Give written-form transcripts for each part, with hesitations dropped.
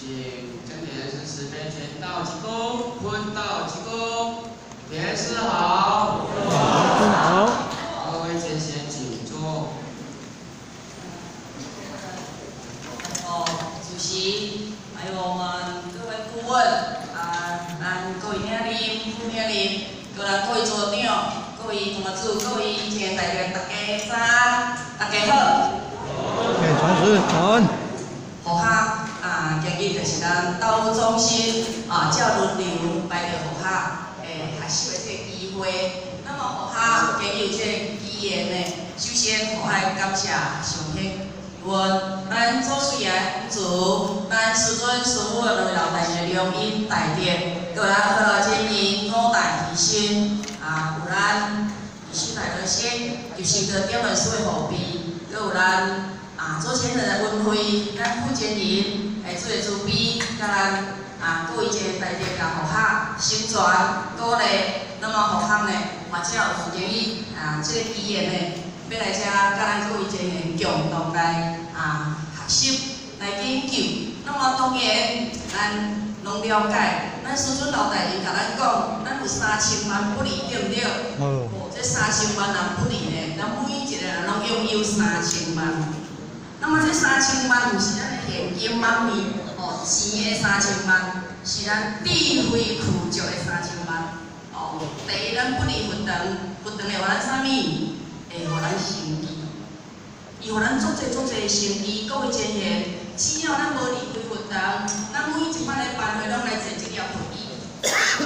請真言師慈悲全道鞠躬，坤道鞠躬，天師好。好。各位前賢請坐。哦，主席，還有我們各位顧問，啊，咱各位兄弟、副兄弟，閣咱各位組長、各位同學組、各位親愛大家，大家早安，大家好。哎，傳師早安。學校啊，今日就是咱道務中心啊，照輪流來到學校學習的這個機會。那麼學校今日有這個機緣呢，首先我愛感謝上天阮咱祖師爺主，咱師尊師母的兩位老大人的良恩大德，閣咱好真言五大犧牲啊，有咱醫師大德師，就是個點文書的後輩，閣有咱啊祖先人的恩惠，咱負責人會做慈悲，佮咱啊各位這個大德共學校成全鼓勵，那麼學校呢，嘛才有有願意啊這個機緣呢，欲來遮佮咱各位前賢共同來啊學習來研究。那麼當然，咱攏了解，咱師尊老大人共咱講，咱有三千萬不離，對毋對？哦。哦，這三千萬人不離呢，咱每一個人攏擁有三千萬。那麼這三千萬毋是咱的現金 money，哦，錢的三千萬，是咱智慧具足的三千萬。哦，第一，咱不離佛堂，佛堂會予咱啥物？會予咱生機，伊予咱足濟足濟的生機。各位前賢，只要咱無離開佛堂，咱每一擺來辦會攏來坐這業佛椅，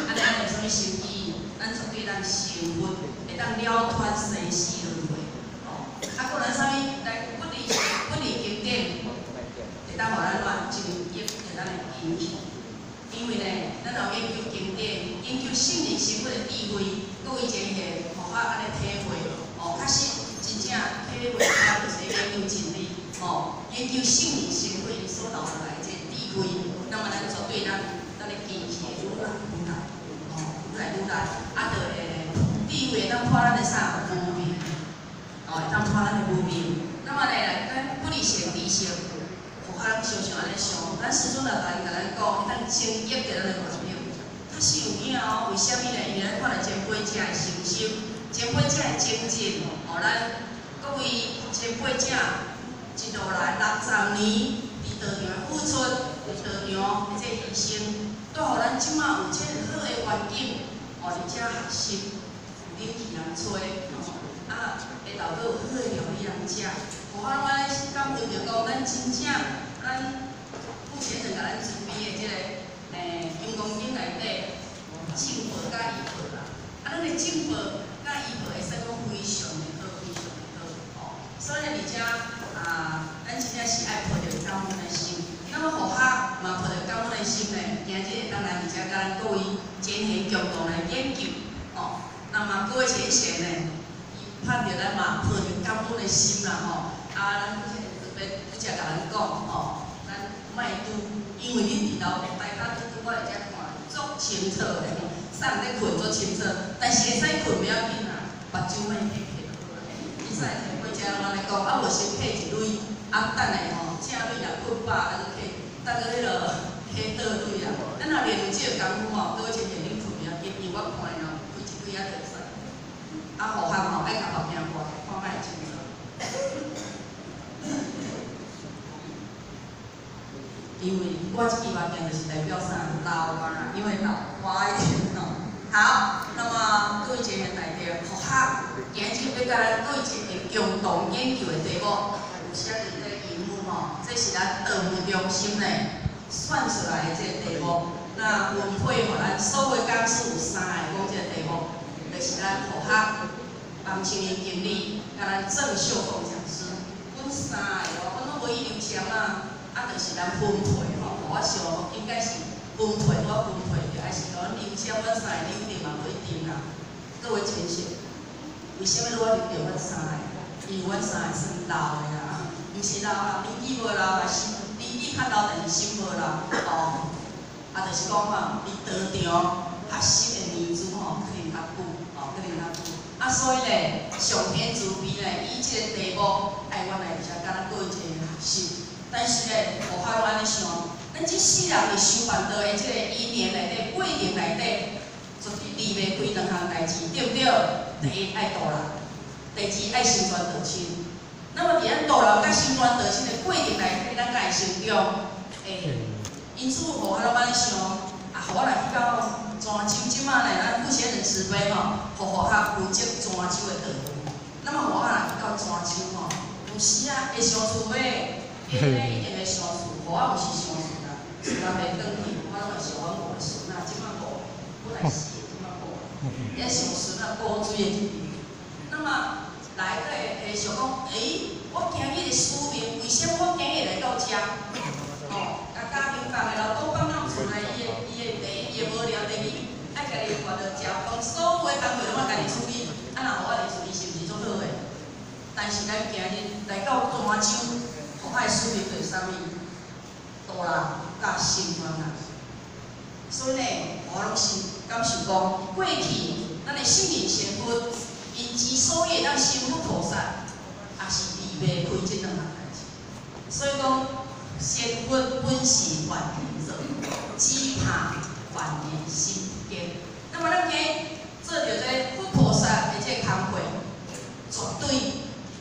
按呢咱有啥物生機？咱絕對咱成佛，會當了脫生死輪迴。哦，啊，閣咱啥物來不離經典，會當予咱怎增益著咱的根器。因為呢，咱若研究經典，研究聖人生活的智慧，各位前賢，予較按呢體會。哦，確實真正體會到就是研究真理，哦，研究聖人生活伊所留落來這個智慧，那麼咱絕對咱的根器會愈來愈大，哦，愈來愈大，啊，就會智慧會當破咱的啥無明，哦，會當破咱的無明。那麼呢，咱不離善知識，予較咱常常按呢想，咱師尊老大人共咱講，會當增益著咱的願力，確實有影哦。為啥物呢？因為咱看著前輩者的成就。前輩者的精進，哦，咱各位前輩者一路來60年佇道場的付出，佇道場的這個犧牲，帶予咱這馬有這個好的環境，哦，佇遮學習，有冷氣通吹，吼，啊，下晝閣有好的料理通食，有法攏按呢感恩著講，咱真正咱目前人共咱準備的這個金剛經內底正報佮依報啦，啊，咱的正報佮依報會使講非常的好，非常的好，哦。所以佇遮啊，咱真正是愛抱著感恩的心。那麼學校嘛抱著感恩的心呢，今日會當來佇遮佮咱各位前賢共同來研究，哦。那麼各位前賢呢，伊盼著咱嘛抱著感恩的心啦，吼。啊，咱特別拄才共咱講，吼，咱莫拄，因為恁佇樓大家拄拄我佇遮看，足清楚的。啥人咧睏足清楚，但是會使睏袂要緊啦，目睭莫閉起就好啦。伊使前輩者攏按呢講，啊無先揢一鐳，啊等下吼正鐳若睏飽，啊閣揢，等閣彼落揢倒鐳啊。咱若練有這個功夫吼，各位前賢恁睏袂要緊，因為我看的吼，開一鐳仔就會使。啊，護項吼愛共目鏡掛，看較會清楚。因為我這支目鏡就是代表啥？老啊，因為老花一點吼。好，那麼各位前賢大德，學校今日欲佮咱各位前賢共同研究的題目，有寫佇這個螢幕吼，這是咱道務中心呢選出來的這個題目。那分配予咱所有講師有三个講這個題目，就是咱學校王清英經理，佮咱鄭秀鳳講師，阮三个哦，阮攏無意留簽啊。啊，就是咱分配吼，我想應該是分配，我分配著，還是講留簽阮三个留著嘛無一定啦。各位前賢，為啥物我留著阮三個？因為阮三個算老的啦，毋是老啦，年紀無老啊，心年紀較老，但是心無老哦。啊，就是講吼，佇道場學習的年資吼，可能較久，哦，可能較久。啊，所以咧，上天慈悲咧，以這個題目，愛阮來遮佮咱各位前賢學習。但是咧，學校攏按呢想，咱咱這世人佇修辦道的這個因緣內底、過程內底，絕對離袂開兩項代誌，對毋對？第一愛度人，第二愛成全道親。那麼佇咱度人佮成全道親的過程內底，咱敢會成功？會。因此，予我攏按呢想，啊，予我來去到泉州，這擺呢，咱普賢人慈悲吼，予佛學負責泉州的道會。那麼，予我來去到泉州吼，有時啊會相處的，伊咧一定會相處，予我毋是相處啦，孫仔袂轉去，我攏會想阮五個孫仔，這擺五，本來四個，這擺五個，也想孫仔顧水的一日。那麼來個會想講，欸，我今日的使命，為啥物我今日來到遮？吼，共家庭放的老公放到厝內，伊的第一伊會無聊，第二愛家己活著食飯，所有的工課攏愛家己處理。啊，若予我佇厝裡是毋是足好的？但是咱今日來到泉州，予我的使命就是啥物？度人佮成全人。所以呢，我攏是感受講，過去咱的聖人仙佛，𪜶之所以會當成佛菩薩，也是離袂開這兩項代誌。所以講，仙佛本是凡人做，只怕凡人心不堅。那麼咱今日做著這個佛菩薩的這個工課，絕對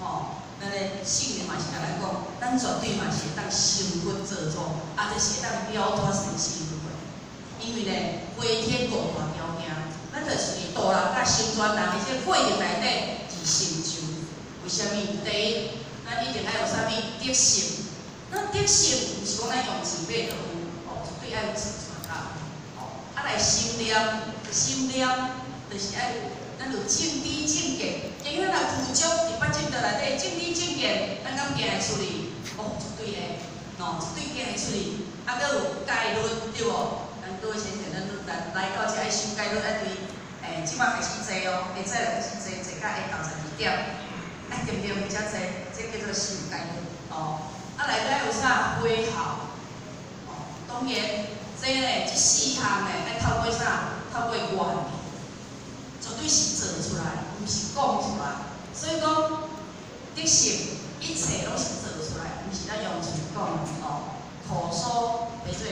吼，咱的聖人嘛是共咱講，咱絕對嘛是會當成佛做祖，啊，就是會當了脫生死輪迴。因為呢，飛天五大條件，咱就是佇度人佮成全人的這個過程內底而成就。為啥物？第一，咱一定愛有啥物德性。咱德性毋是講咱用錢買就有，哦，絕對愛有自傳啦。哦，啊來心念，心念就是愛咱有正知正見。因為咱若具足佇八正道內底正知正見，咱敢行會出去？哦，絕對會，哦，絕對行會出去。啊，閣有戒律，對無？咱各位先生，咱來來到遮愛守戒律，愛對，欸，這擺開始坐哦，下早就開始坐，坐到下晝12點，愛點點才坐，這叫做守戒律，哦。啊，內底有啥悔孝？哦，當然，這呢，這四項呢，愛透過啥？透過願力，絕對是做出來，毋是講出來。所以講，德性一切攏是做出來，毋是咱用喙講的哦。口說袂做，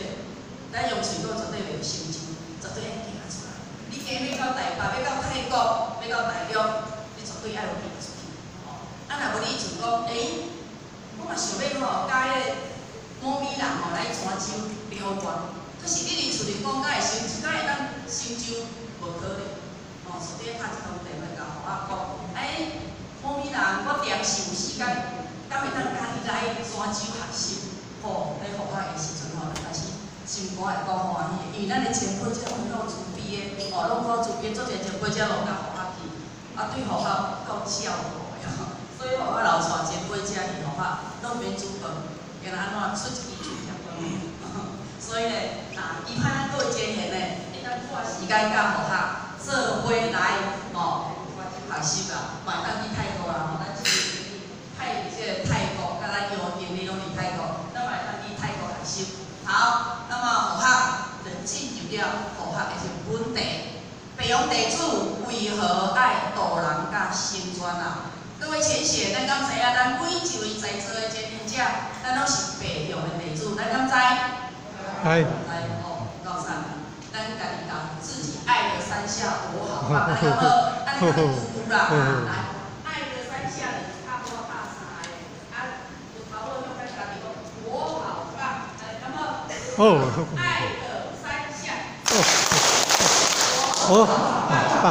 咱用喙講絕對袂有成就，絕對愛行出來。你今日欲到台北，欲到泰國，欲到大陸，你絕對愛有行出去。哦，啊，若無你就講，欸，我嘛想欲吼，佮彼个某美人吼來泉州了願，可是你佇厝裡講，敢會成就？敢會當成就？無可能。哦，所以拍一通電話共予我講，欸，某美人，我定是有時間，敢會當佮你來泉州學習？吼，咧佛學的時陣吼，就開始心肝會夠歡喜，因為咱的前輩者攏夠慈悲的，哦，攏夠慈悲，足濟前輩者攏共佛學去，啊，對佛學夠照顧的，所以佛學留帶前輩者去佛學，攏免煮飯，敢若按怎出一支喙食飯。所以咧，啊，期盼咱各位前賢咧，會當撥時間佮佛學做伙來，吼，學習啦，嘛會當去泰國啦，吼，咱是泰這個泰國，佮咱邀經理攏佇泰國，咱嘛會當去泰國學習。好，那麼佛學就進入了佛學的這個本題。白羊地主為何愛度人佮成全人？各位淺顯，咱敢知影？咱每一位在座的前賢者，咱攏是白羊的地主，咱敢知？知。知哦，夠讚。咱家己共自己愛的三下，我好棒，按呢好，按呢較會突出啦。來，愛的三下就是拍鼓拍三个，啊，有頭路向咱家己講，我好棒，按呢敢好？哦。愛的三下。哦，棒。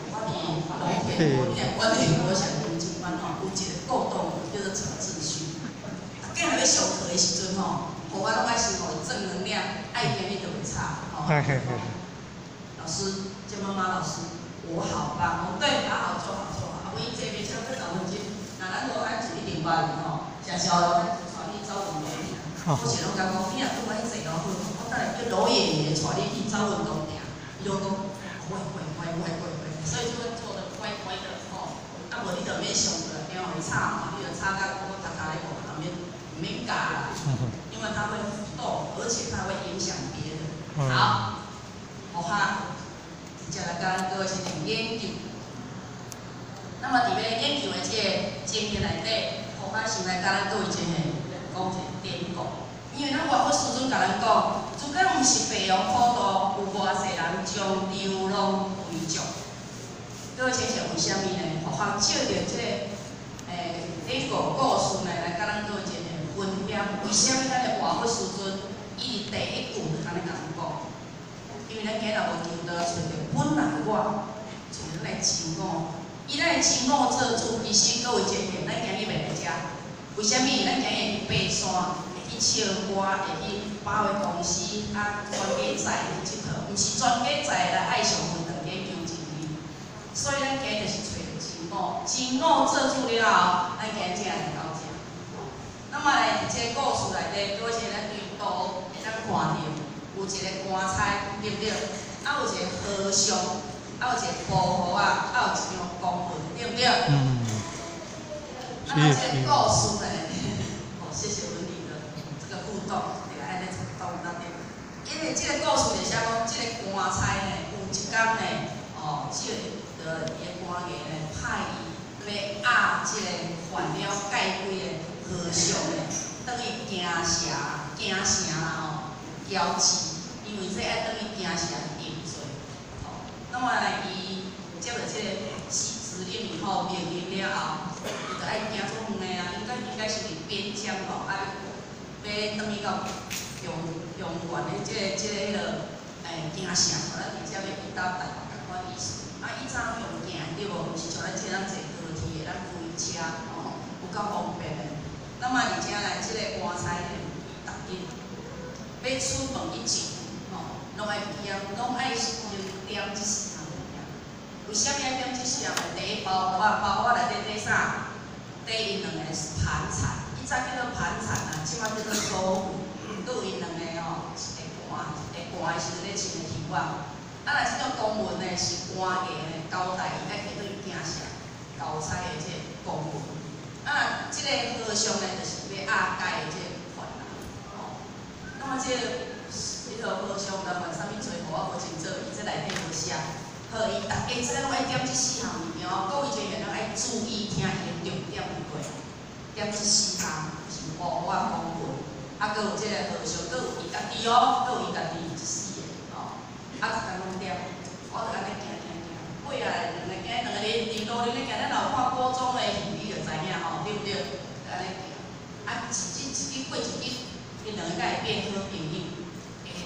我佇農田，我佇我想有一班吼，有一個過動叫做陳志勳。啊，囝若欲上課的時陣吼，予我攏愛先予伊正能量，愛今日就袂吵吼。老師，這媽媽老師，我好棒，哦對，打好做好做好。啊，阮這邊超過10分鐘，若咱羅漢厝一定捌吼，誠少羅漢厝帶你走運動去。我是攏感覺，你若拄阮坐落好，我等下叫老爺爺帶你去走運動埕。伊攏講乖乖乖乖乖乖，所以就會做得乖乖的吼。啊，無你就免上課，驚予伊吵吼，你就吵甲我頭殼咧無，免免教啦，因為他會互動，而且他會影響別人。好，好哈，接來佮各位先生研究。那麼佇欲研究的這個經驗內底，佛法先來佮咱各位先生講一個典故。因為咱活佛師尊共咱講，如果毋是白羊普渡，有偌濟人將流浪為眾。各位請問為啥物呢？佛法借著這個典故故事呢，來佮咱各位進行分享。為啥物咱的活佛師尊伊佇第一句就按呢共咱講？因為咱今日無求道，揣著本來我，揣著咱的真我。以咱的真我做主，其實各位前贤，咱今日袂來遮。為啥物？咱今日會去爬山，會去唱歌，會去百貨公司，啊，全家載去𨑨迌，毋是全家載來愛上分長家求真理。所以咱今日就是揣著真我，真我做主了後，咱今日才會來到遮。那麼來佇這個故事內底，各位前咱對圖會當看著，有一個官差，對毋對？啊，有一個和尚，啊，有一個婆婆啊，啊，有一張公文，對毋對？嗯。那麼這個故事呢？哦，謝謝文理的這個互動，對，按呢動到底。因為這個故事就寫講，這個官差呢，有一工呢，哦，這個伊的官衙呢，派伊欲押這個犯了戒規的和尚呢，轉去京城，京城啦吼，交治，因為這愛轉去京城定罪。哦，那麼呢，伊接著這個指令以後，命令了後，伊就愛行出遠的啊，應該是佇邊疆吼，啊，欲轉去到中中原的這個彼落京城，咱直接欲去到台北仝款意思。啊，以早用行對無？毋是像咱這人坐高鐵的，咱開車吼，有夠方便的。那麼而且呢，這個官差呢，伊逐日欲出門以前，吼，攏愛點，攏愛先點這四項物件。為啥物愛點這四項？第一包袱仔，包袱仔內底底啥？底𪜶兩个是盤纏，以早叫做盤纏啊，這擺叫做鎖婦，閣有𪜶兩个吼，一个寒，會寒的時陣咧穿的靴仔。啊，若這種公文呢，是官衙呢交代伊愛提轉去京城交差的這個公文。啊，這個和尚呢，就是欲押解的這個犯人，吼。那麼這個彼个和尚毋知犯啥物罪，予我無清楚，伊這內底無寫。好，伊逐家這攏愛點這四項物件哦，各位人員攏愛注意聽伊的重點對。點這四項是包袱仔公文，啊，閣有這個和尚，閣有伊家己哦，閣有伊家己這四个吼。啊，逐工攏點，我就按呢行行行，過來兩个行，兩个人佇路頂咧行，咱若有看古裝的戲，你就知影吼，對毋對？就按呢行，啊，一日一日過一日，𪜶兩个才會變好朋友。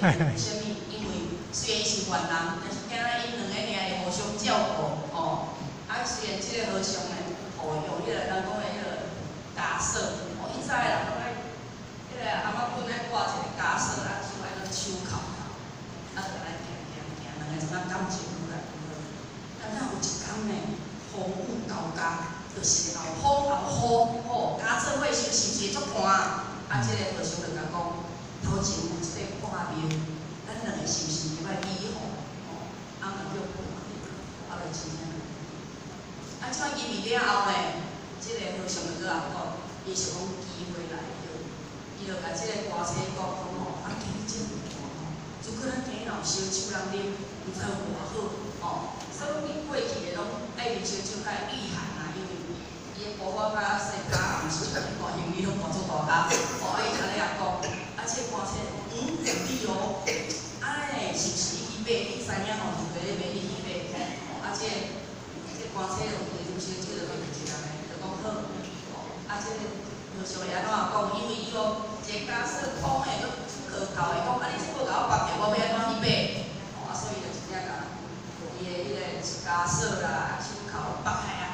為啥物？因為雖然伊是犯人，但是敢若𪜶兩個爾會互相照顧，吼。啊，雖然這個和尚呢，吼用彼個人講的彼個枷鎖，吼，以早的人攏愛，彼個翁仔棍愛掛一個枷鎖，啊，手愛做手銬銬，啊，就按呢行行行，兩个怎啊感情愈來愈好。敢若有一工呢，風雨交加，就是後風後雨，吼，加做伙時是毋是會足寒？啊，這個和尚就共講，頭前有一塊破廟，咱兩个是毋是入來美吼？吼，啊，就叫破廟，啊，就真正。啊，這擺入去了後呢，這個和尚就閣共講，伊想講機會來了，伊就共這個官差講講吼，啊，今日這麼寒吼，如果咱今日若有燒酒通啉，毋知有偌好吼。所以過去的攏愛啉燒酒較會御寒啊，因為伊的步伐較細跤，毋是像咱大行李攏搬足大跤。吼，啊，伊就按呢講，啊，這個官差講，嗯，對哦，啊呢，是毋是你去買？你知影吼，就咧買，你去買。吼，啊，這官差有啉燒酒就去一人的，就講好。吼，啊，這個和尚會按怎講？因為伊哦，一个枷鎖空的，閣出殼頭的，講啊，你這無共我縛著，我欲按怎去買？吼，啊，所以就真正共伊的彼個枷鎖啦、手銬縛開啊。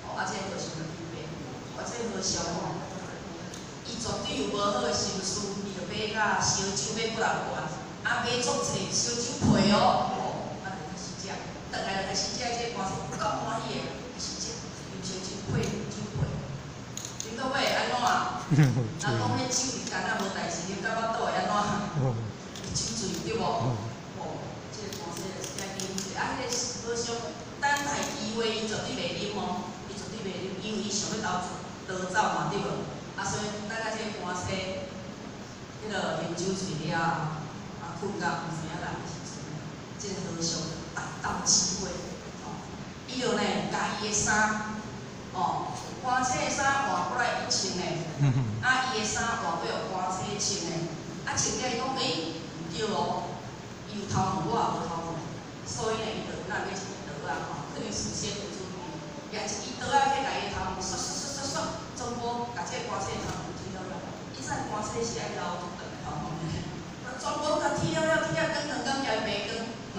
吼，啊，這個和尚就去買。啊，這個和尚吼，伊絕對有無好的心思，伊就買甲燒酒買幾若罐，啊，買足濟燒酒皮哦，吼，啊，就開始食。轉來就開始食，這個官差有夠歡喜的，開始食，啉燒酒皮，酒皮。啉到尾會按怎？人講彼酒是干仔無代誌，啉到腹肚會按怎？酒醉對無？吼，這個官差就真正啉醉，啊，彼個和尚等待機會，伊絕對袂啉哦，伊絕對袂啉，因為伊想欲逃逃走嘛，對無？啊，所以等下這個官差，彼个啉酒醉了後，啊，睏到毋知影人的時陣，這個和尚就逮到機會，吼，伊就呢，共伊的衫，哦，官车的衫换过来伊穿的，啊，伊的衫换过予官车穿的，啊，穿了伊讲，欸，毋對哦，伊有頭毛，我也無頭毛，所以呢，伊就拿買一支刀仔吼，可能事先有準備，舉一支刀仔去共伊的頭毛刷刷刷刷刷，全部共這个官車的頭毛剃了了。以前官車是愛留足長的頭毛的，全部共剃了了，剃了光光光，共伊白光，喏，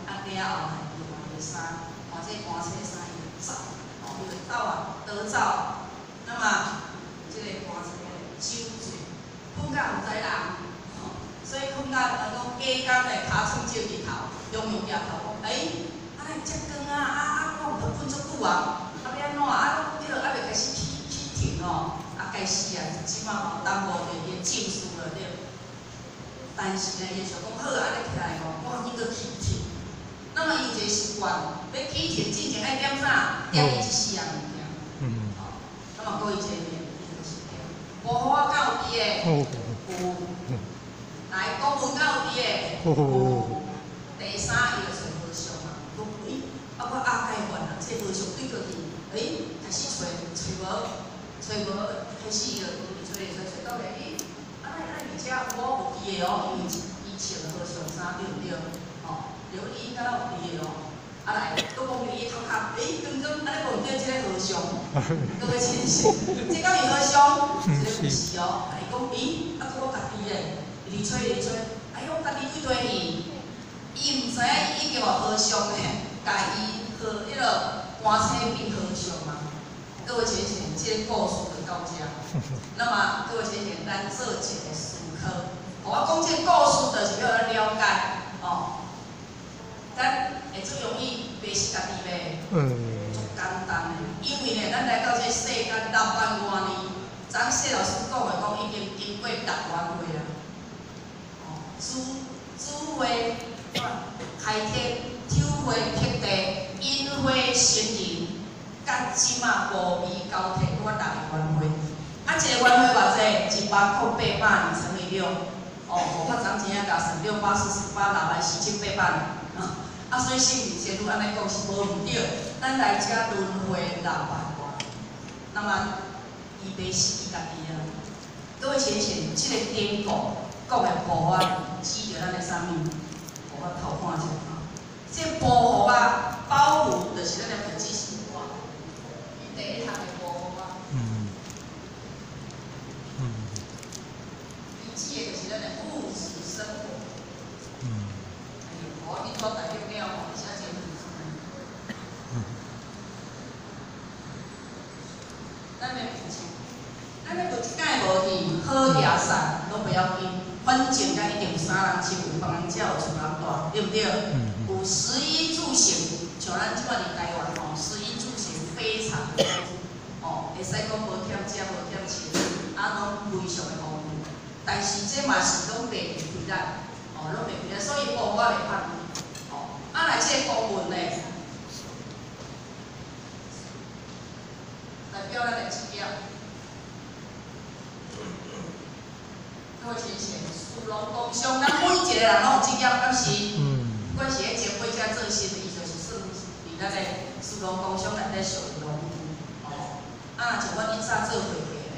啊了後呢，伊就換个衫，換這个官車衫，伊就走，哦，伊就走啊，逃走。那麼，這個官車酒醉，睏甲毋知人，吼，所以睏甲人講隔工咧，尻川照日頭，勇勇舉頭講，欸，啊哪會遮光啊？啊啊，我毋著睏足久啊，啊欲按怎？啊，彼落猶未開始起起停吼，啊該死啊！這擺吼耽誤著伊的正事了對。但是呢，伊想講好，按呢起來吼，趕緊閣起停。那麼伊有一個習慣，欲起停之前愛點啥？點伊這四項物件。吼，那麼閣伊這面，伊就是點。無好啊，敢有佇的？有。來，公文敢有佇的？有。第三，伊就揣和尚嘛，講，欸，啊我阿該還啊，這和尚對過去，欸，開始揣，揣無，揣無，開始伊就揣揣揣到尾，欸，啊哪會佇遮有我有記的哦，因為伊穿和尚衫對毋對？吼，對，伊應該有記的哦。啊來，閣摸著伊的頭殼，欸，剛剛按呢無毋對，這个和尚，閣欲清醒，這敢是和尚？這个毋是哦。啊伊講，欸，啊閣我家己咧，一直揣一直揣，哎喲，家己對對去。伊毋知影伊已經予和尚咧，共伊和彼个官車變和尚嘛。各位淺顯，這个故事就到遮。那麼各位淺顯，咱做一个思考。我講這个故事，就是欲咱了解，哦，咱會足容易迷失家己袂？足簡單的，因為呢，咱來到這世間6萬外年，昨謝老師講的講已經經過6萬歲啊。哦，主主會開天，丑會辟地，寅會成人，甲這馬無為交替，拄仔6個元歲。啊，一個元歲偌濟？1万零800年乘以六，哦，無法怎錢仔共算六八四十八，6萬4800年。啊，所以聖人先女按呢講是無毋對，咱來遮輪迴六萬外，那麼伊迷失伊家己啊。各位淺顯，這个典故講的步法，指著咱的啥物？我偷看一下哈，這包袱啊，包袱就是咱的物質生活。伊第一項的包袱啊，伊指的就是咱的物質生活。哎呦，我去到大陸了吼，寫真咱的物質，咱的物質敢會無去？好掠散攏袂要緊，反正咱一定有衫通穿，有房通食，有厝通蹛，對毋對？有食衣住行，像咱這擺佇台灣吼，食衣住行非常的豐富，吼，會使講無欠食無欠穿，啊，攏非常的豐富。但是這嘛是攏袂開力，哦，攏袂開力，所以步我袂放去，哦，啊來這個公文呢，代表咱的職業。各位親像，士農工商，咱每一個人攏有職業，敢是？不管是咧前輩遮做生意，就是算佇咱的士農工商內底屬於農夫，哦。啊，像阮以早做會計的，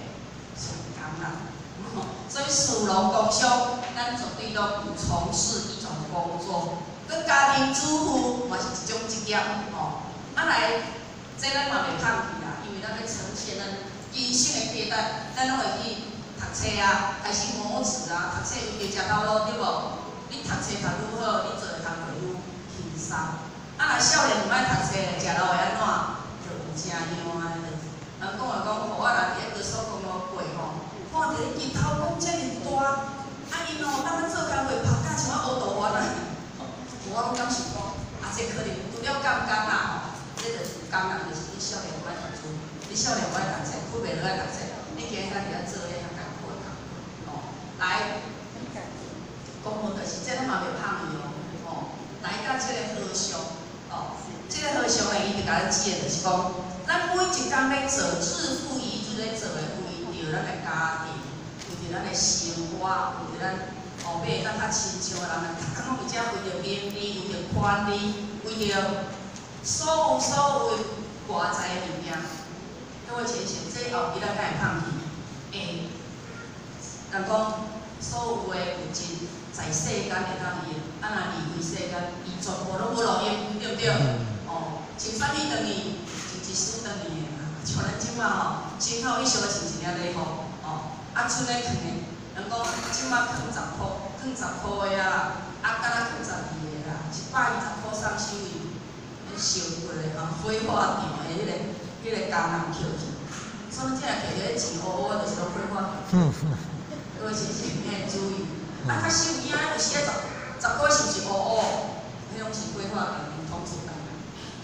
算工人。所以士農工商，咱絕對攏有從事一種工作。閣家庭主婦嘛是一種職業，吼。啊來，這咱嘛袂放棄啦，因為咱欲呈現咱人生的階段，咱攏會去讀冊啊，開始磨子啊，讀冊為著食頭路，對無？你讀冊讀愈好，你做的工課愈輕鬆。啊，若少年毋愛讀冊，食路會按怎？就有誠樣啊！人講話講，予我若佇咧高速公路過吼，看著伊日頭講遮爾大，啊𪜶吼當咧做工課拍甲像啊烏道丸啊！我攏感受講，啊這可能除了監工啦吼，這就是工人，就是你少年無愛讀書，你少年無愛讀冊，困袂落愛讀冊，你今日家己咧做咧遐艱苦的工課，吼，來，公文就是這咱嘛袂放伊哦，吼，來到這個和尚，吼，這個和尚呢，伊就共咱指的就是講，咱每一工咧做日復一日咧做的，為著咱的家庭，為著咱的生活，為著咱後尾當較親像的人，逐工攏佇遮為著名利，為著權利，為著所有所有的外在的物件，各位淺顯，這後期咱敢會放棄？會，人講所有的物質在世間會當用，啊若離開世間，伊全部攏無路用，對毋對？哦，穿啥物轉去，就一絲轉去的啦。像咱這擺吼，身口意相穿一領禮服，哦，啊賰咧囥的，人講這擺囥10箍，囥10箍的啊，啊敢若囥12个啦，120箍送手伊，燒過咧吼，火化場的彼个工人捡去，所以這若摕著彼錢烏烏，就是攏火化場。各位先生，你愛注意，啊，較少有影，有時啊十十箍是毋是烏烏？彼攏是火化場通事工人，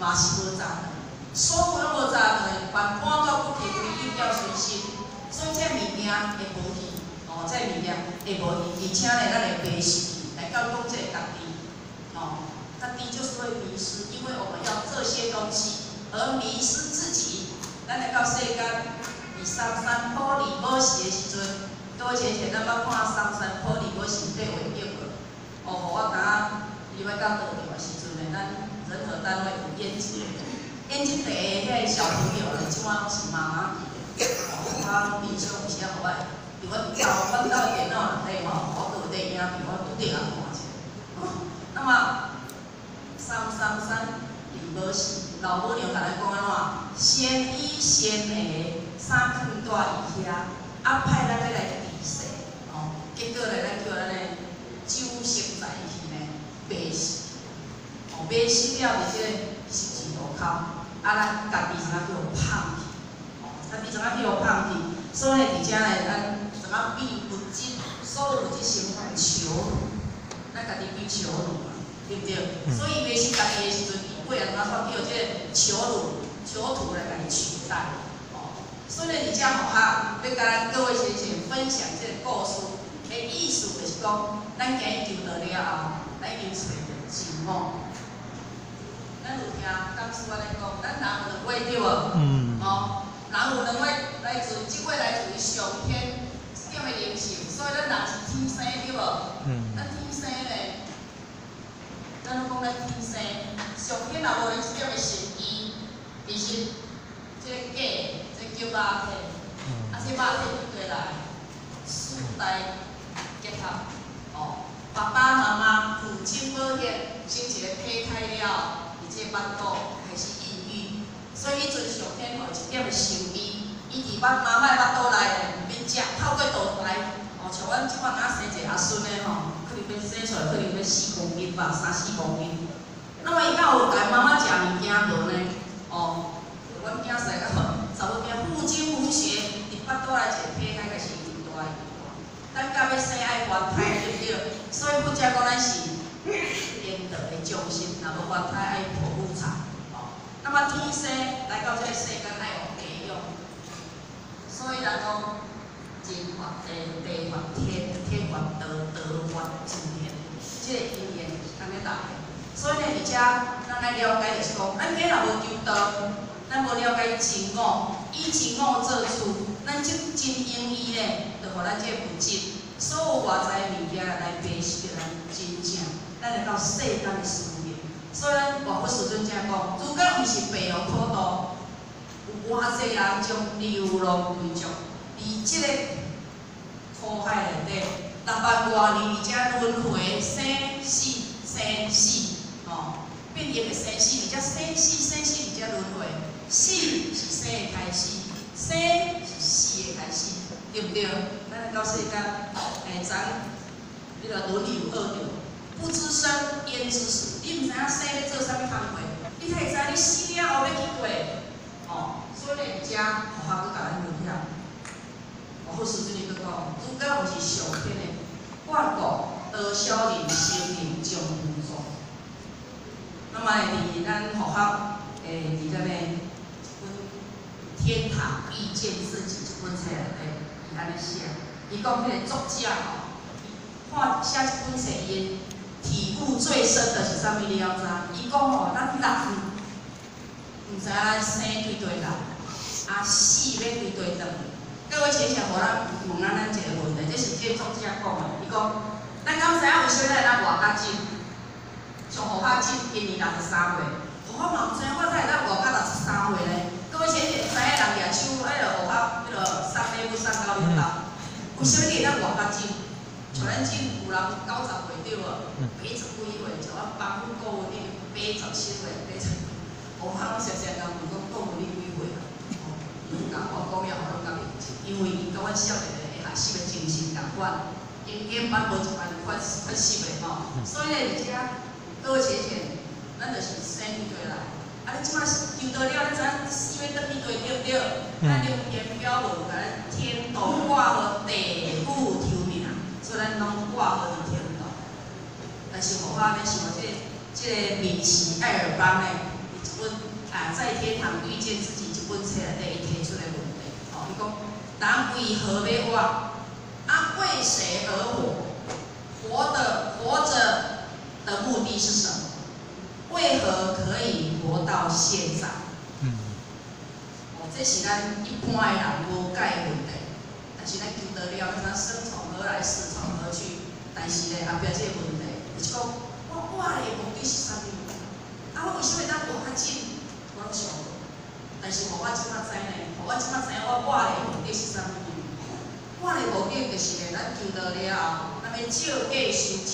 嘛是無雜的，所有攏無雜的，凡搬到骨氣歸丟掉隨身，所以這物件會無去，哦，這物件會無去，而且呢，咱會迷失去，來到講這个家己，哦，家己就是會迷失，因為我們要這些東西而迷失自己。咱來到世間，佇三山普利寶寺的時陣，各位淺淺，咱捌看三山普利寶寺底畫景無？哦，予我感覺入來到道場的時陣呢，咱任何單位有驗證，驗證第的彼个小朋友呢，這擺攏是媽媽去的。哦，我平常有時仔予我，佇阮兜的電腦內底吼，我閣有帶影片，我拄著通看一下。哦，那麼三三三利寶寺，老母娘共咱講按怎？先衣先鞋，衫囥蹛伊遐，啊派咱欲來治世，哦，結果咧，咱叫咱的酒色財氣呢，迷失，哦，迷失了佇這个十字路口，啊，咱家己怎啊叫放棄，哦，家己怎啊叫放棄？所以佇遮呢，咱怎啊變物質，所有物質成分囚奴，咱家己變囚奴嘛，對毋對？所以迷失家己的時陣，伊過來怎啊叫這个囚奴、囚徒來共伊取代，哦。所以佇遮吼哈，欲共咱各位先生分享這个故事的意思，就是講，咱今日求道了後，咱已經揣著真我。咱有聽講師按呢講，咱人有兩位對無？嗯。哦，人有兩位來自，這位來自於上天這點的靈性，所以咱人是天生對無？嗯。咱天生咧，咱攏講咱天生，上天若無咱這點的心意，其實這個假，這叫肉體，啊，這肉體佇佗來？四代結合，哦，爸爸媽媽父親母血生一個胚胎了，佇這個腹肚開始孕育，所以彼陣上天予一點的心意，伊佇媽媽的腹肚內免食，透過墮胎，哦，像阮這擺若生一個阿孫的吼，可能欲生出來可能欲4公斤吧，3、4公斤。那麼伊敢有共媽媽食物件無呢？哦，阮囝婿甲查某囝父精母血，佇腹肚內一個胚胎開始一大一大，等到欲生愛懷胎，對毋對？所以佛才講咱是顛倒的眾生，若無懷胎愛剖腹產，哦。那麼天生來到這個世間愛予培養，所以人講人發地，地發天，天發道，道發自然，這個因緣是按呢來的。所以呢，佇遮咱愛了解就是講，咱今若無求道，咱無了解真我，以真我做主，咱這真容易呢，就予咱這個物質所有外在的物件來迷失咱真正，咱來到世間的使命。所以咱活佛世尊才講，如果毋是白予普度，有偌濟人將流浪歸宿，佇這個苦海內底，6萬外年佇遮輪迴生死生死，吼，變異的生死，佇遮生死生死佇遮輪迴，死是生的開始，生是死的開始，對毋對？咱來到世間，昨彼個論語有學著，不知生焉知死？你毋知影生欲做啥物工課，你哪會知你死了後欲去佗？哦，所以呢，佇遮佛法閣共咱分享。活佛世尊伊閣講，如果毋是上天的眷顧，多少人生命將無助。那麼佇咱佛學，佇咱的這本《天堂遇見自己》這本冊內底，伊按呢寫，伊講彼個作者吼，伊看寫這本冊，伊的體悟最深的是啥物？你了知？伊講吼，咱人毋知影咱生對佗來，啊死欲對佗轉。各位淺淺，予咱問咱咱一個問題，這是這個作者講的。伊講，咱敢知影為啥物咱會當活較久？像胡學珍今年63歲，我嘛毋知影我怎會當活到63歲呢？各位淺淺知影人舉手無？咱进有人90岁对无？80几岁，像阮帮夫顾问已经87岁，80。我拢常常共问讲，顾问你几岁啊？哦，拢共我讲了，我拢甲认真，因为伊佮阮少年的学习的精神仝款，经验班无一般缺缺失的吼。所以咧，伫遮各位浅浅，咱就是生伫地来。啊，你这摆求道了，你知影死欲转去佗对毋对？咱留言表文，共咱天道挂号地府抽名，所以咱拢挂号伫天道。但是无法呢，想这个米奇艾尔邦呢，伊这本啊在天堂遇見自己這本冊內底，伊提出的問題，吼，伊講人為何欲活？啊，為誰而活？活着的目的是什麼？為何可以活到現在？哦，這是咱一般的人無解的問題。但是咱求道了，咱知生從何來，死從何去？但是咧，後壁這個問題，就是講我活的目的是啥物？啊，我為啥物當活較久？我攏想過。但是，予我這擺知呢？予我這擺知影我活的目的是啥物？活的目的就是咧，咱求道了後，咱欲照假修真，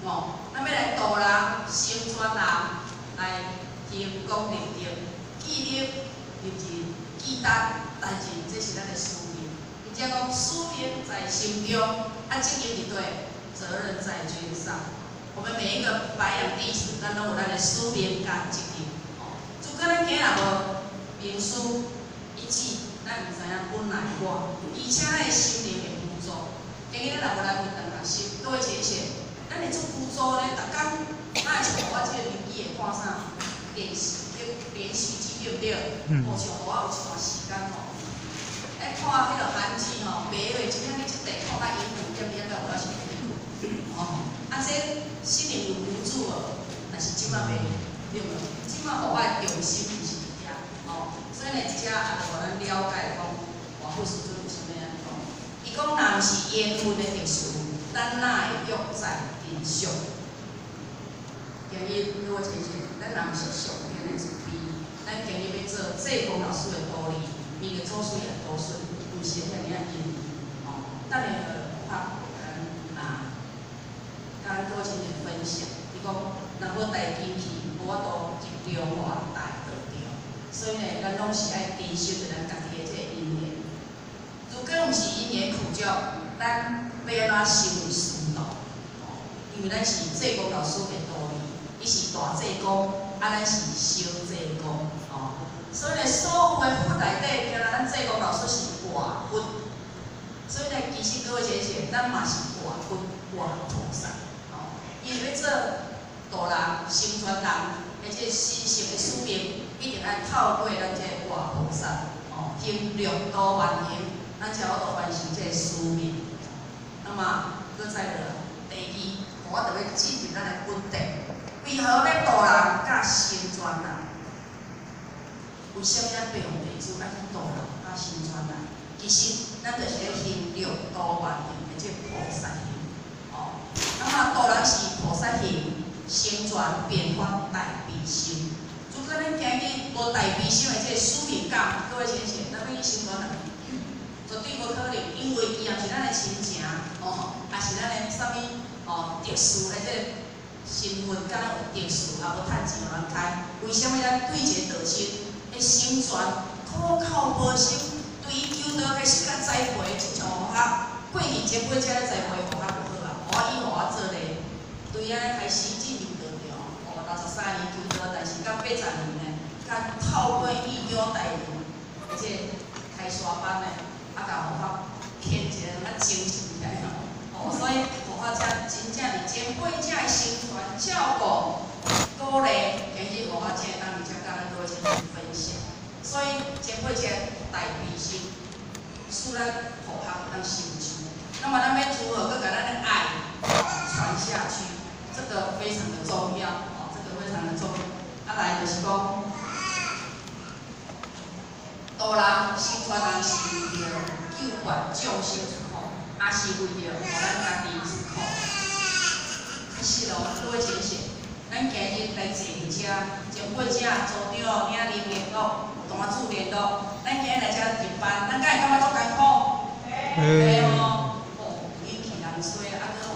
吼，咱欲來度人、成全人，來行功立德、記錄、立志、記擔，但是這是咱的使命。而且講使命在心中，啊，責任佇佗，責任在肩上。我們每一個白羊弟子，咱攏有咱的使命佮責任。哦，如果咱今日無明師一指，咱毋知影本來我，而且咱的心靈會虛度。今日咱若無來回轉學習，各位淺顯，咱會做虛度呢？逐工，咱會像我這個年紀會看啥？電視劇、連續劇對毋對？哦，像我有一段時間吼，咧看彼个韓劇吼，白話真正去這塊看甲英語點點到有了想哦，啊，這心靈有無助無？但是這擺袂，對無？這擺予我的重心毋是佇遐，哦，所以呢，這遮也就予咱了解講，活佛世尊為啥物按呢講？伊講若毋是緣分的特殊，咱哪會約在真相？今日各位淺顯，咱若毋是上天的慈悲，咱今日欲做濟公老師的徒兒，面個祖師爺徒孫，毋是遐爾仔容易，吼。等下拍咱啊，佮咱各位淺顯分享，伊講若無大根器，無法度入中華大道場。所以呢，咱攏是愛珍惜著咱家己的這個因緣。如果毋是因緣具足，咱欲按怎成為師徒？因為咱是濟公老師的徒兒，伊是大濟公，啊，咱是小濟公，哦。所以呢，所有的佛內底，敢若咱濟公老師是活佛。所以呢，其實各位淺顯，咱嘛是活佛、活菩薩，哦。因為欲做度人、成全人，的這個神聖的使命，一定愛透過咱這個活菩薩，哦，行六度萬行，咱才有法度完成這個使命。那麼，閣再落來，第二，我就欲進入咱的本題。為何欲度人佮成全人？為啥物咱白鳳弟子愛去度人佮成全人？其實，咱就是咧行六度萬行的這個菩薩行。哦，那麼度人是菩薩行，成全變法大悲心。如果咱今日無大悲心的這個使命感，各位淺顯，咱欲去成全人，絕對無可能，因為伊也毋是咱的親情，哦，也是咱的啥物哦特殊的這個身份，佮咱有特殊，也無趁錢予咱開。為啥物咱對一個道親的成全苦口婆心，對伊求道開始較栽培，親像學過去前輩遮咧栽培學較無好啊，我以予我做咧，對按呢開始進入道場，哦，63年求道，但是到80年呢，較透過義勇大人的這個開沙班呢，啊，共護法牽一个啊精神起來吼，哦，所以護法才真正佇前輩者的成全照顧鼓勵，今日護法才會當佇遮佮咱各位親朋分享。所以前輩者大悲心，使咱護法會當成就。那麼咱欲如何閣共咱的愛傳下去？這個非常的重要，哦，這個非常的重要。啊，來就是講，度人成全人是為著救拔眾生出苦，抑是為著予咱家己出苦。確實哦，各位淺顯，咱今日來坐佇遮，前輩者組長領林聯絡，大主聯絡，咱今日來遮入班，咱敢會感覺足艱苦？會哦，哦，勇氣人衰，啊，閣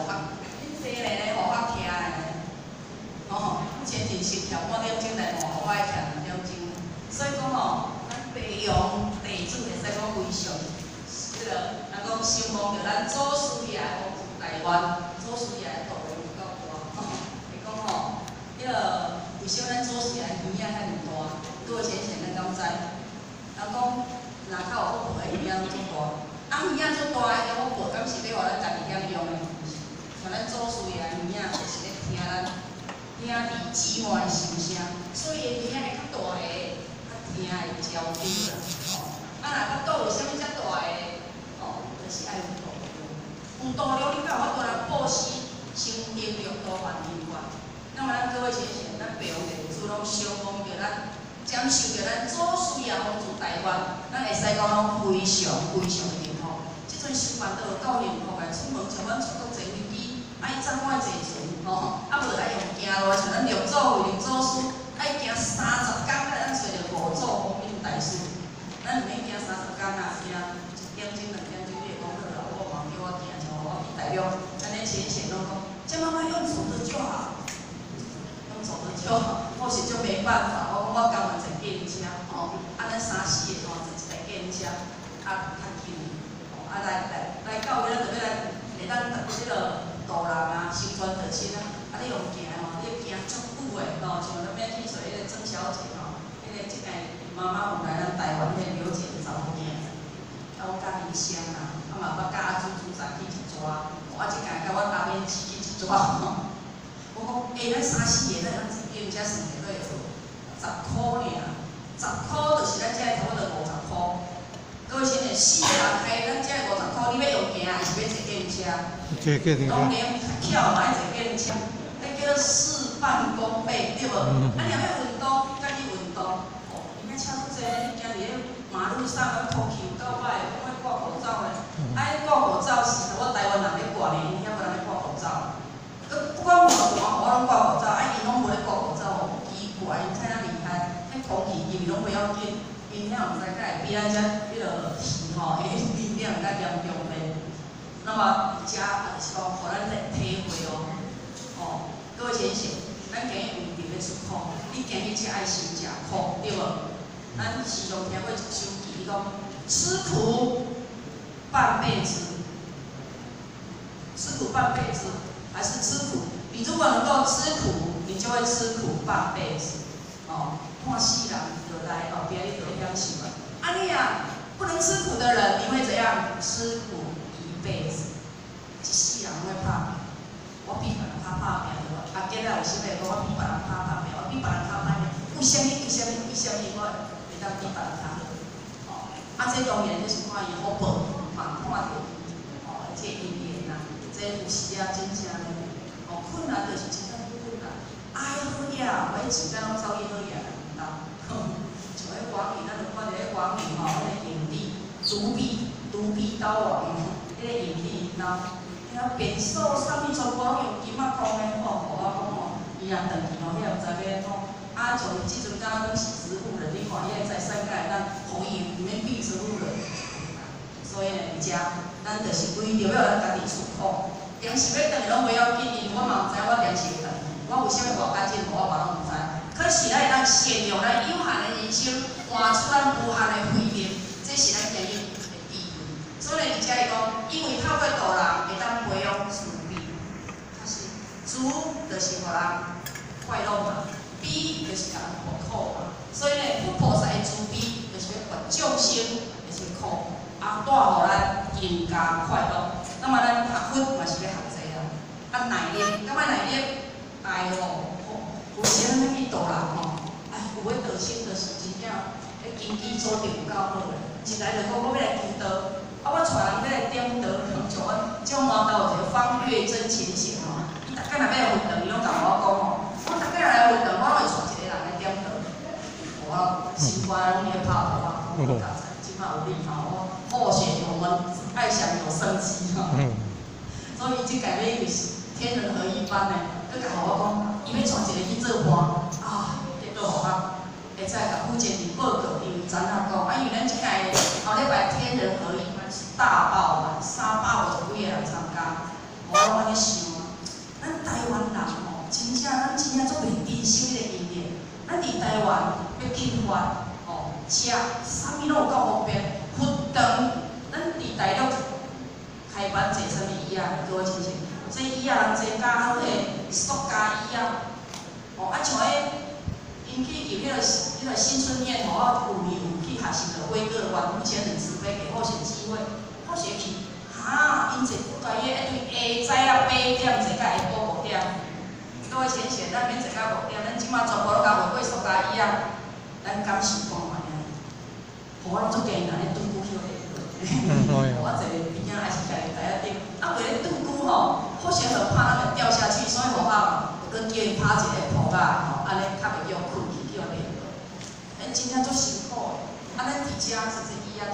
個人講承蒙著咱祖師爺王住台灣，祖師爺道有夠大，會講吼，彼個為啥物咱祖師爺耳仔遐爾大？各位淺顯咱敢知？人講若較有福報的耳仔攏足大，啊耳仔足大的福報，敢是欲予咱家己享用的？毋是，像咱祖師爺耳仔就是咧聽咱兄弟姊妹的心聲，所以耳仔會較大个，較聽會焦點啦，吼。啊，若腹肚有啥物遮大个，吼，就是愛有度量。有度量，你才有法度來布施，成定六度萬行願。那麼咱各位淺顯，咱白王弟子攏承蒙著咱，接受著咱祖師爺王住台灣，咱會使講攏非常非常的幸福。這陣修辦都有夠幸福的，出門像阮出國坐飛機，愛早晚坐船，吼，啊無愛用行路，像咱六祖慧能祖師，愛行30工才會當揣著五祖弘忍大師。咱毋免行30工啊，行一點鐘、2點鐘，你會講好啦。我嘛叫我行，像我去大陸，咱咧淺顯攏講，叫媽媽用走的就好，用走的就好，我是足沒辦法，我講我甘願坐計程車，吼，啊咱三四個吼坐一台計程車，較較近，吼，啊來來來到位，咱就欲來會當這個渡人啊，成全就親啊，啊你用行的吼，你行足久的吼，像咱欲去揣彼個曾小姐吼，彼個這擺媽媽有來咱台灣彼個劉姐的查某囝，啊阮佮伊相啊，啊嘛捌佮阿祖祖早去一逝，啊這擺佮阮阿免姊去一逝吼。我講，欸，咱三四個，咱咱坐計程車算下會10箍爾，十箍就是咱遮的差不多50箍。各位先生，四個人開咱遮的50箍，你欲用行還是欲坐計程車？坐計程車。當然較巧嘛，愛坐計程車，彼叫做事半功倍，對無？啊，你若欲運動，才去運動，哦，伊遐車足濟，你行佇咧馬路上，啊，空氣有夠歹，講愛掛口罩咧，啊，彼掛口罩是我台灣人咧掛呢，𪜶遐無人咧掛口罩。閣不管偌寒，我攏掛口罩，啊，𪜶攏無咧掛口罩哦，奇怪，𪜶看咱厲害，彼空氣入去攏袂要緊，𪜶遐毋知敢會比咱遮彼個氣吼，彼個污染較嚴重咧。那麼遮啊，就是講，予咱來體會哦，吼，各位先生，咱今日為著欲出苦，你今日才愛先食苦，對無？咱時常聽過一首偈，伊講吃苦半輩子，吃苦半輩子，還是吃苦？你如果能夠吃苦，你就會吃苦半輩子。哦，看死人就來後壁你就會曉想啊。啊你啊，不能吃苦的人，你會怎樣？吃苦一輩子，一世人攏會拍拼。我比別人較拍拼，對無？啊，今仔有啥物講？我比別人較拍拼，我比別人較歹命。為啥物？為啥物？為啥物我會當比別人較好？哦，啊，這當然就是看伊福報，嘛看著伊，哦，這因緣啊，這有時啊，真正呢，哦，困難就是真正困難。愛好額，我彼時間攏走去好額來奮鬥。像彼網魚，咱就看著彼網魚吼，彼個影帝，獨臂獨臂刀王，彼個影帝𪜶兜，遐變數啥物全部攏用金仔箍的吼，予我講吼，伊若轉去吼，彼個毋知欲按怎。啊，像這陣敢若講是植物人，你看伊個財產敢會當予伊毋免變植物人。所以呢，佇遮，咱就是為著欲咱家己出苦，定是欲轉去攏袂要緊，因為我嘛毋知我定是會轉去，我有啥物外加進步，我嘛攏毋知。可是咱會當善用咱有限的人生，活出咱無限的慧命，這是咱今日的智慧。所以佇遮伊講，因為透過度人會當培養慈悲，確實，慈就是予人快樂嘛，悲就是共人拔苦嘛。所以呢，佛菩薩的慈悲就是欲拔眾生的這個苦，啊，帶予咱更加快樂。那麼咱學佛嘛是欲學這啦，啊耐力，感覺耐力，哎喲，有時咱欲去度人吼，哎，有的道心就是真正，彼根基做得有夠好的，一來就講我欲來求道，啊，我帶人欲來點道，像阮像滿兜有一個方月真前賢吼，伊逐擺若欲來佛堂，伊攏共我講吼，我逐擺來佛堂，我攏會帶一個人來點道。我心肝攏佇咧拍鼓啊，我較這擺有你吼，我後續我們愛想有生機吼。所以這屆欲因為是天人合一班的，閣共我講，伊欲帶一個去做伴，啊，結果予我會使共傅建林報告，因為昨昏講，啊，因為咱這屆後禮拜天人合一班是大爆滿，350幾個人參加，我攏按呢想啊，咱台灣人吼，真正咱真正足袂珍惜彼個因緣，咱佇台灣欲進發，吼，食啥物攏有夠方便，佛堂，咱佇大陸開班坐啥物椅仔？各位親戚，這椅仔人坐較好，彼個塑膠椅仔。哦，啊像彼，𪜶去入彼個新春宴，吼，我舊年有去學習著威哥灣，目前很慈悲給好些機會，好些去，哈，𪜶坐古代椅，對下早啊8點坐到下晡5點。各位淺顯，咱免坐到5點，咱這馬全部攏共換過塑膠椅仔，咱感受看覓啊？予我足驚，按呢拄久去我坐咧邊仔，還是徛咧台仔頂，啊，袂咧拄久吼，好像就怕咱會掉下去，所以予我閣叫𪜶拍一个鋪仔吼，按呢較袂叫困去，叫累落。咱真正足辛苦的，啊，咱佇遮坐這椅仔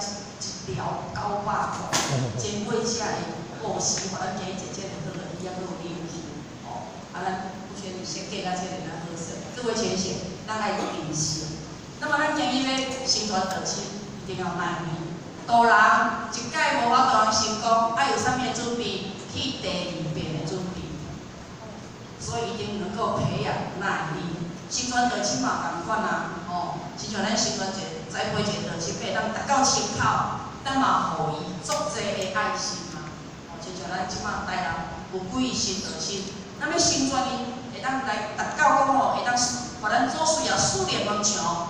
一條900箍，真貴價的布施，予咱今日坐這个好的椅仔，閣有冷氣，吼，啊，咱有錢設計甲這个咱好勢。各位淺顯，咱愛珍惜。那麼咱今日欲成傳道親，一定要耐力。渡人一擺無法度成功，愛有啥物的準備？去第二遍的準備。所以一定能夠培養耐力。成傳道親嘛仝款啊，吼，親像咱成傳一個栽培一個道親，會當達到胸口，咱嘛予伊足濟的愛心啊。吼，親像咱這馬台南有幾个新道親，咱欲成傳伊，會當來達到講吼，會當予咱祖師爺四面門牆，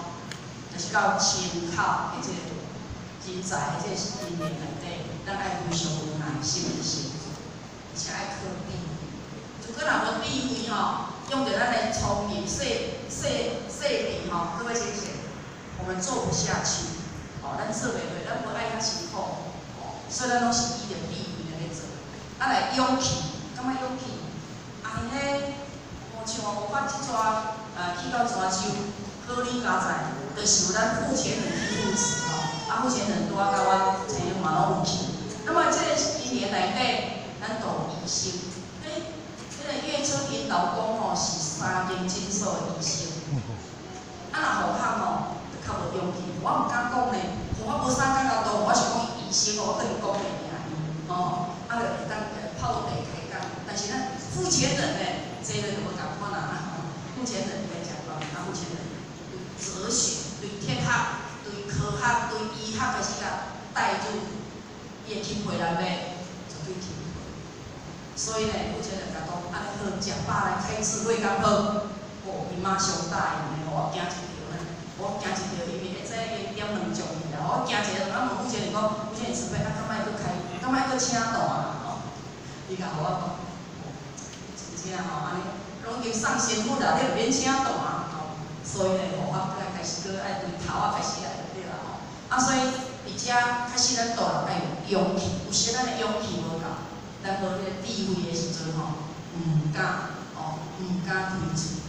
就是到胸口的這個人才的這個因緣內底，咱愛非常有耐心的心，而且愛靠智慧。如果若無智慧吼，用著咱的聰明、細細細膩吼，各位先生，我們做不下去。吼，咱做袂落，咱無愛遐辛苦，吼，所以咱攏是依著智慧來咧做。啊，來勇氣，感覺勇氣？啊，因咧，無像我這逝去到泉州，好李家在，就是有咱付錢人去扶持吼，啊，付錢人拄仔佮阮陳勇嘛攏有去。那麼這個一年內底，咱都有醫生，彼個月春𪜶老公吼是三間診所的醫生。啊，若予較吼，就較無勇氣。我毋敢講呢，予我無啥感覺多，我是講醫生哦，我可能講袂贏伊，吼，啊，就會當泡茶開講。但是咱付錢人呢，這個就無仝款啊。付錢人來講講，啊，付錢人對哲學、對哲學、對科學、對醫學開始共帶入，伊會欽佩咱咩？絕對欽佩。所以呢，付錢人共講，按呢好，食飽來開智慧敢好？哦，伊馬上答應的，我驚一跳呢，我驚一跳，因為會知伊點兩種去啦。我驚一个，我問付錢人講，付錢人慈悲，啊，敢愛閣開，敢愛閣請大吼？伊共予我講，真正吼，按呢，攏已經送身份啦，你毋免請大吼。所以呢，予我閣來開始閣愛對頭仔開始來就對啦吼。啊，所以佇遮確實咱渡人愛有勇氣，有時咱的勇氣無夠，咱無彼個智慧的時陣吼，毋敢吼，毋敢開喙。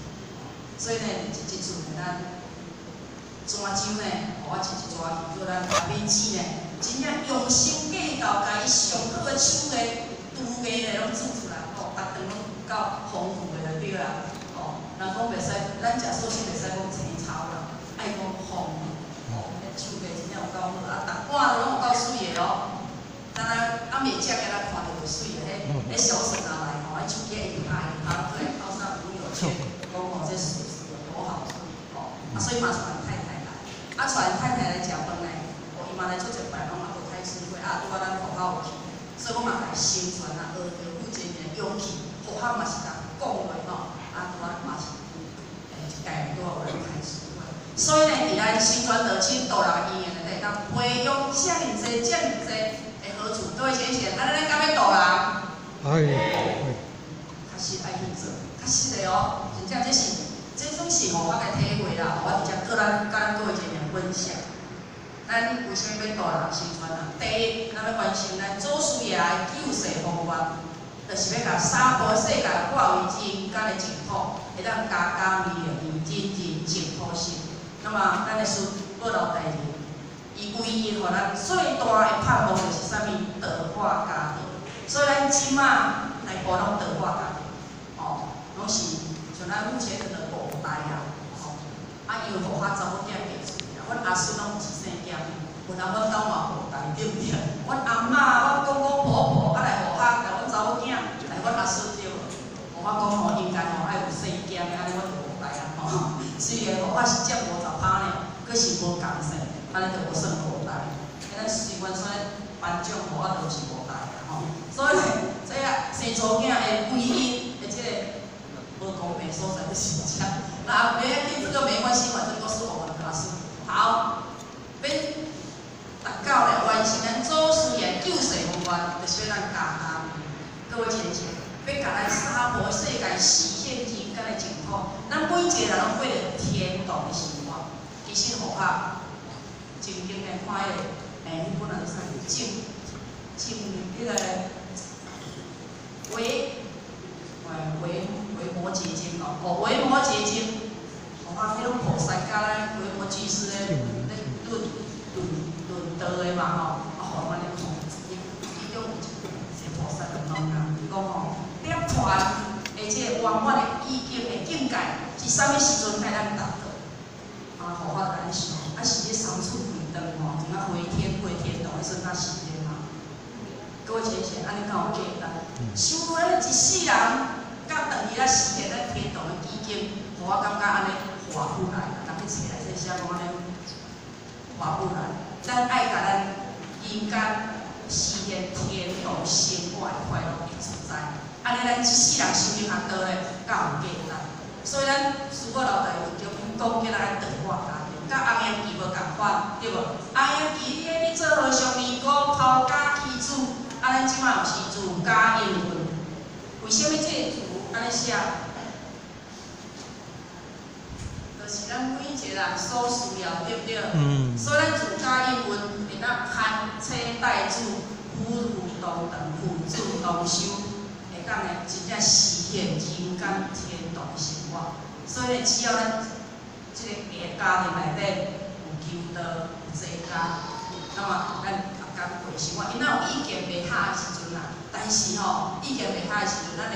所以呢，這次呢，咱泉州呢，予我親一逝去，叫咱阿美姊呢，真正用心計較，共伊上好的手藝、廚藝呢，攏煮出來，吼，逐頓攏有夠豐富的就對啦。吼，人講袂使，咱食素食袂使講青草啦，愛講豐富。吼，彼手藝真正有夠好，啊，逐碗攏有夠媠的哦。咱啊，暗暝食，敢若看著就媠的，彼小嬸仔來吼，彼手機一直拍一直拍，閣來拋上朋友圈，講吼這素食有多好吃，吼，啊，所以嘛帶太太來，啊，帶太太來食飯呢，哦，伊嘛來做一擺，攏嘛無開智慧，啊，拄仔咱戶口有去，所以我嘛來成全啊，學著付錢的勇氣，戶口嘛是共講話吼，啊，拄仔嘛是一屆拄仔有人開智慧，所以呢，佇咱成傳道親渡人因緣內底，當培養遮爾濟、遮爾濟的好處，各位先生，按呢咱敢欲渡人？愛，確實愛去做，確實的哦，真正這是，這種是予我的體會啦，我佇遮閣咱佮咱各位一個分享。咱為啥物欲渡人成傳人？第一，咱欲完成咱祖師爺的救世宏願，就是欲共娑婆世界化為人間的淨土，會當加加彌的真正淨土心。那麼，咱的師父老大人，伊唯一予咱最大的盼望就是啥物？度化家己。所以咱這馬內部攏度化家己，吼，攏是像咱目前的五代啊，吼，啊，因為予我查某囝嫁出去啊，阮阿孫攏一生囝，有當阮兜嘛五代，對毋對？阮阿嬤、阮公公婆婆啊來予我，共阮查某囝來阮阿孫對無？予我講吼，應該吼愛有生囝的，按呢我就五代啊，吼。雖然予我是佔50%爾，閣是無仝姓，按呢就無算五代。咱随缘选颁奖，予我都是无代啦吼。所以这个生查某囝的归因的这个無公平所在就是遮。那沒關係，這個沒關係，反正都是我們的事。好，欲達到咧完成咱祖師爺救世宏願，就是欲咱加工。各位親戚，欲共咱娑婆世界實現人間的淨土，咱每一個人攏過著天堂的生活。其實佛學曾經咧看彼個，彼本來啥淨淨彼個維摩詰經哦，哦維摩詰經，佛學彼種菩薩佮咱維摩居士咧咧論道的嘛吼，啊，予阮咧看，伊其中有一個菩薩就問啊，伊講吼，涅槃的這個圓滿的意境的境界是啥物時陣愛咱達到？啊，佛法就按呢想，啊是咧三處回轉吼，怎啊回天堂彼陣才實現嘛？各位淺顯，按呢敢有簡單？想落一世人，佮轉去來實現咱天堂的意境，予我感覺按呢划不來。人去冊來冊寫講按呢划不來。咱愛共咱人間實現天堂生活的快樂的自在，按呢咱一世人修行較多咧，較有價值。所以咱師父老大有中講叫咱愛度化家庭，佮紅陽期無仝款，對無？紅陽期你咧做和尚尼姑，拋家棄子，啊，咱這馬是自家應運。為啥物這個詞按呢寫？就是咱每一個人所需要，對不對？所以咱自家應運會當攀車帶子，夫婦同堂，父子同修，會當呢真正實現人間天堂的生活。所以呢，只要咱這個家庭內底有求道、有齊家，那麼咱逐工過生活，𪜶若有意見袂合的時陣啊，但是吼，意見袂合的時陣，咱的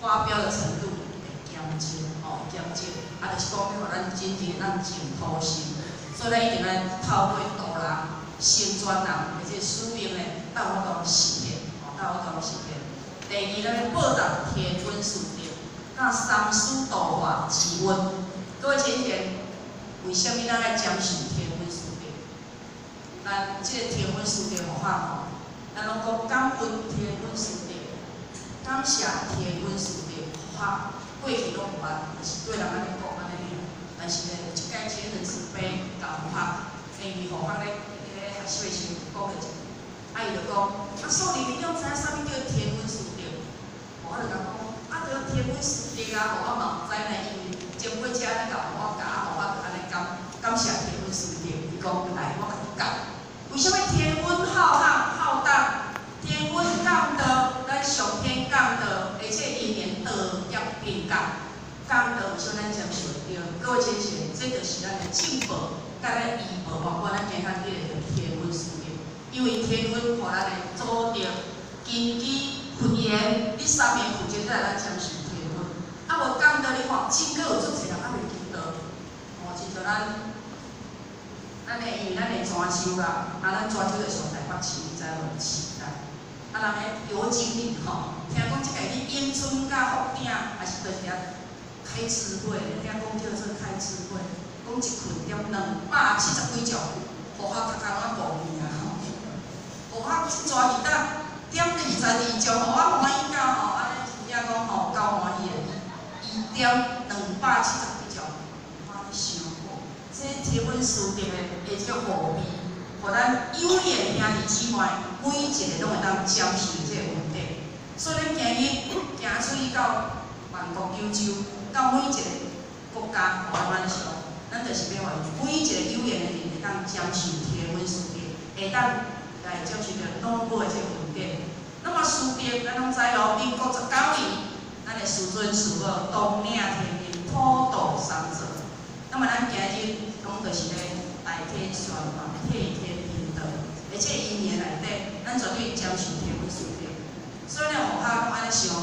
發飆的程度會減少，吼，減少。啊，就是講欲予咱真正咱淨土心，所以咱一定愛透過度人、成全人的這個使命呢，才有法度實現，吼，才有法度實現。第二，咱欲報答天恩師德，佮三師度化之恩。各位淺顯，為啥物咱愛瞻受天恩師德？咱這個天恩師德佛法吼，咱攏講感恩天恩師德，感謝天恩師德佛法，過去攏毋捌，就是對人按呢講按呢爾。但是呢，這擺這個慈悲教佛學，因為佛學咧咧學習的時陣講著一句，啊伊就講，啊素里民眾知影啥物叫天恩師德？我就共講，啊著天恩師德啊，我嘛毋知呢，因為前輩者按呢教我教，我就按呢感謝天恩師德。伊講來，我共你教，為啥物天恩浩瀚浩蕩？天恩降道，咱上天降道，而且因緣道業並降，降道為啥咱接受會著？各位親像，這就是咱的正報，佮咱依報，包括咱今仔日的天恩師德。因為天恩予咱的祖德、根基、佛緣，你三明負責才會當接受天恩。啊，無降道你看，真閣有足濟人猶未求道。哦，親像咱的因為咱的泉州啦，啊，咱泉州就上台北市，你知無？市啦。啊，人彼游經理吼，聽講這個去永春佮福鼎，還是佗一下開智慧，聽講叫做開智慧，講一困點270幾兆，戶口頭殼攏無去啊吼。戶口一逝二当點22兆，予我歡喜到吼，按呢真正講吼夠歡喜的。伊點270幾兆，我咧想講，這天恩師德的這個護庇，予咱有緣兄弟姊妹每一個攏會當接受這個恩典。所以咱今日行出去到萬國九州，到每一個國家，予咱想，咱就是欲予每一個有緣的人會當接受天恩師德，會當來接受著老母的這個恩典。那麼師德，咱攏知哦，民國19年，咱的師尊師母東領天命，普度三世。那麼咱今日講就是咧代天宣法，替天行道，而且因緣內底，咱絕對接受天恩師德。所以呢，佛學攏按呢想，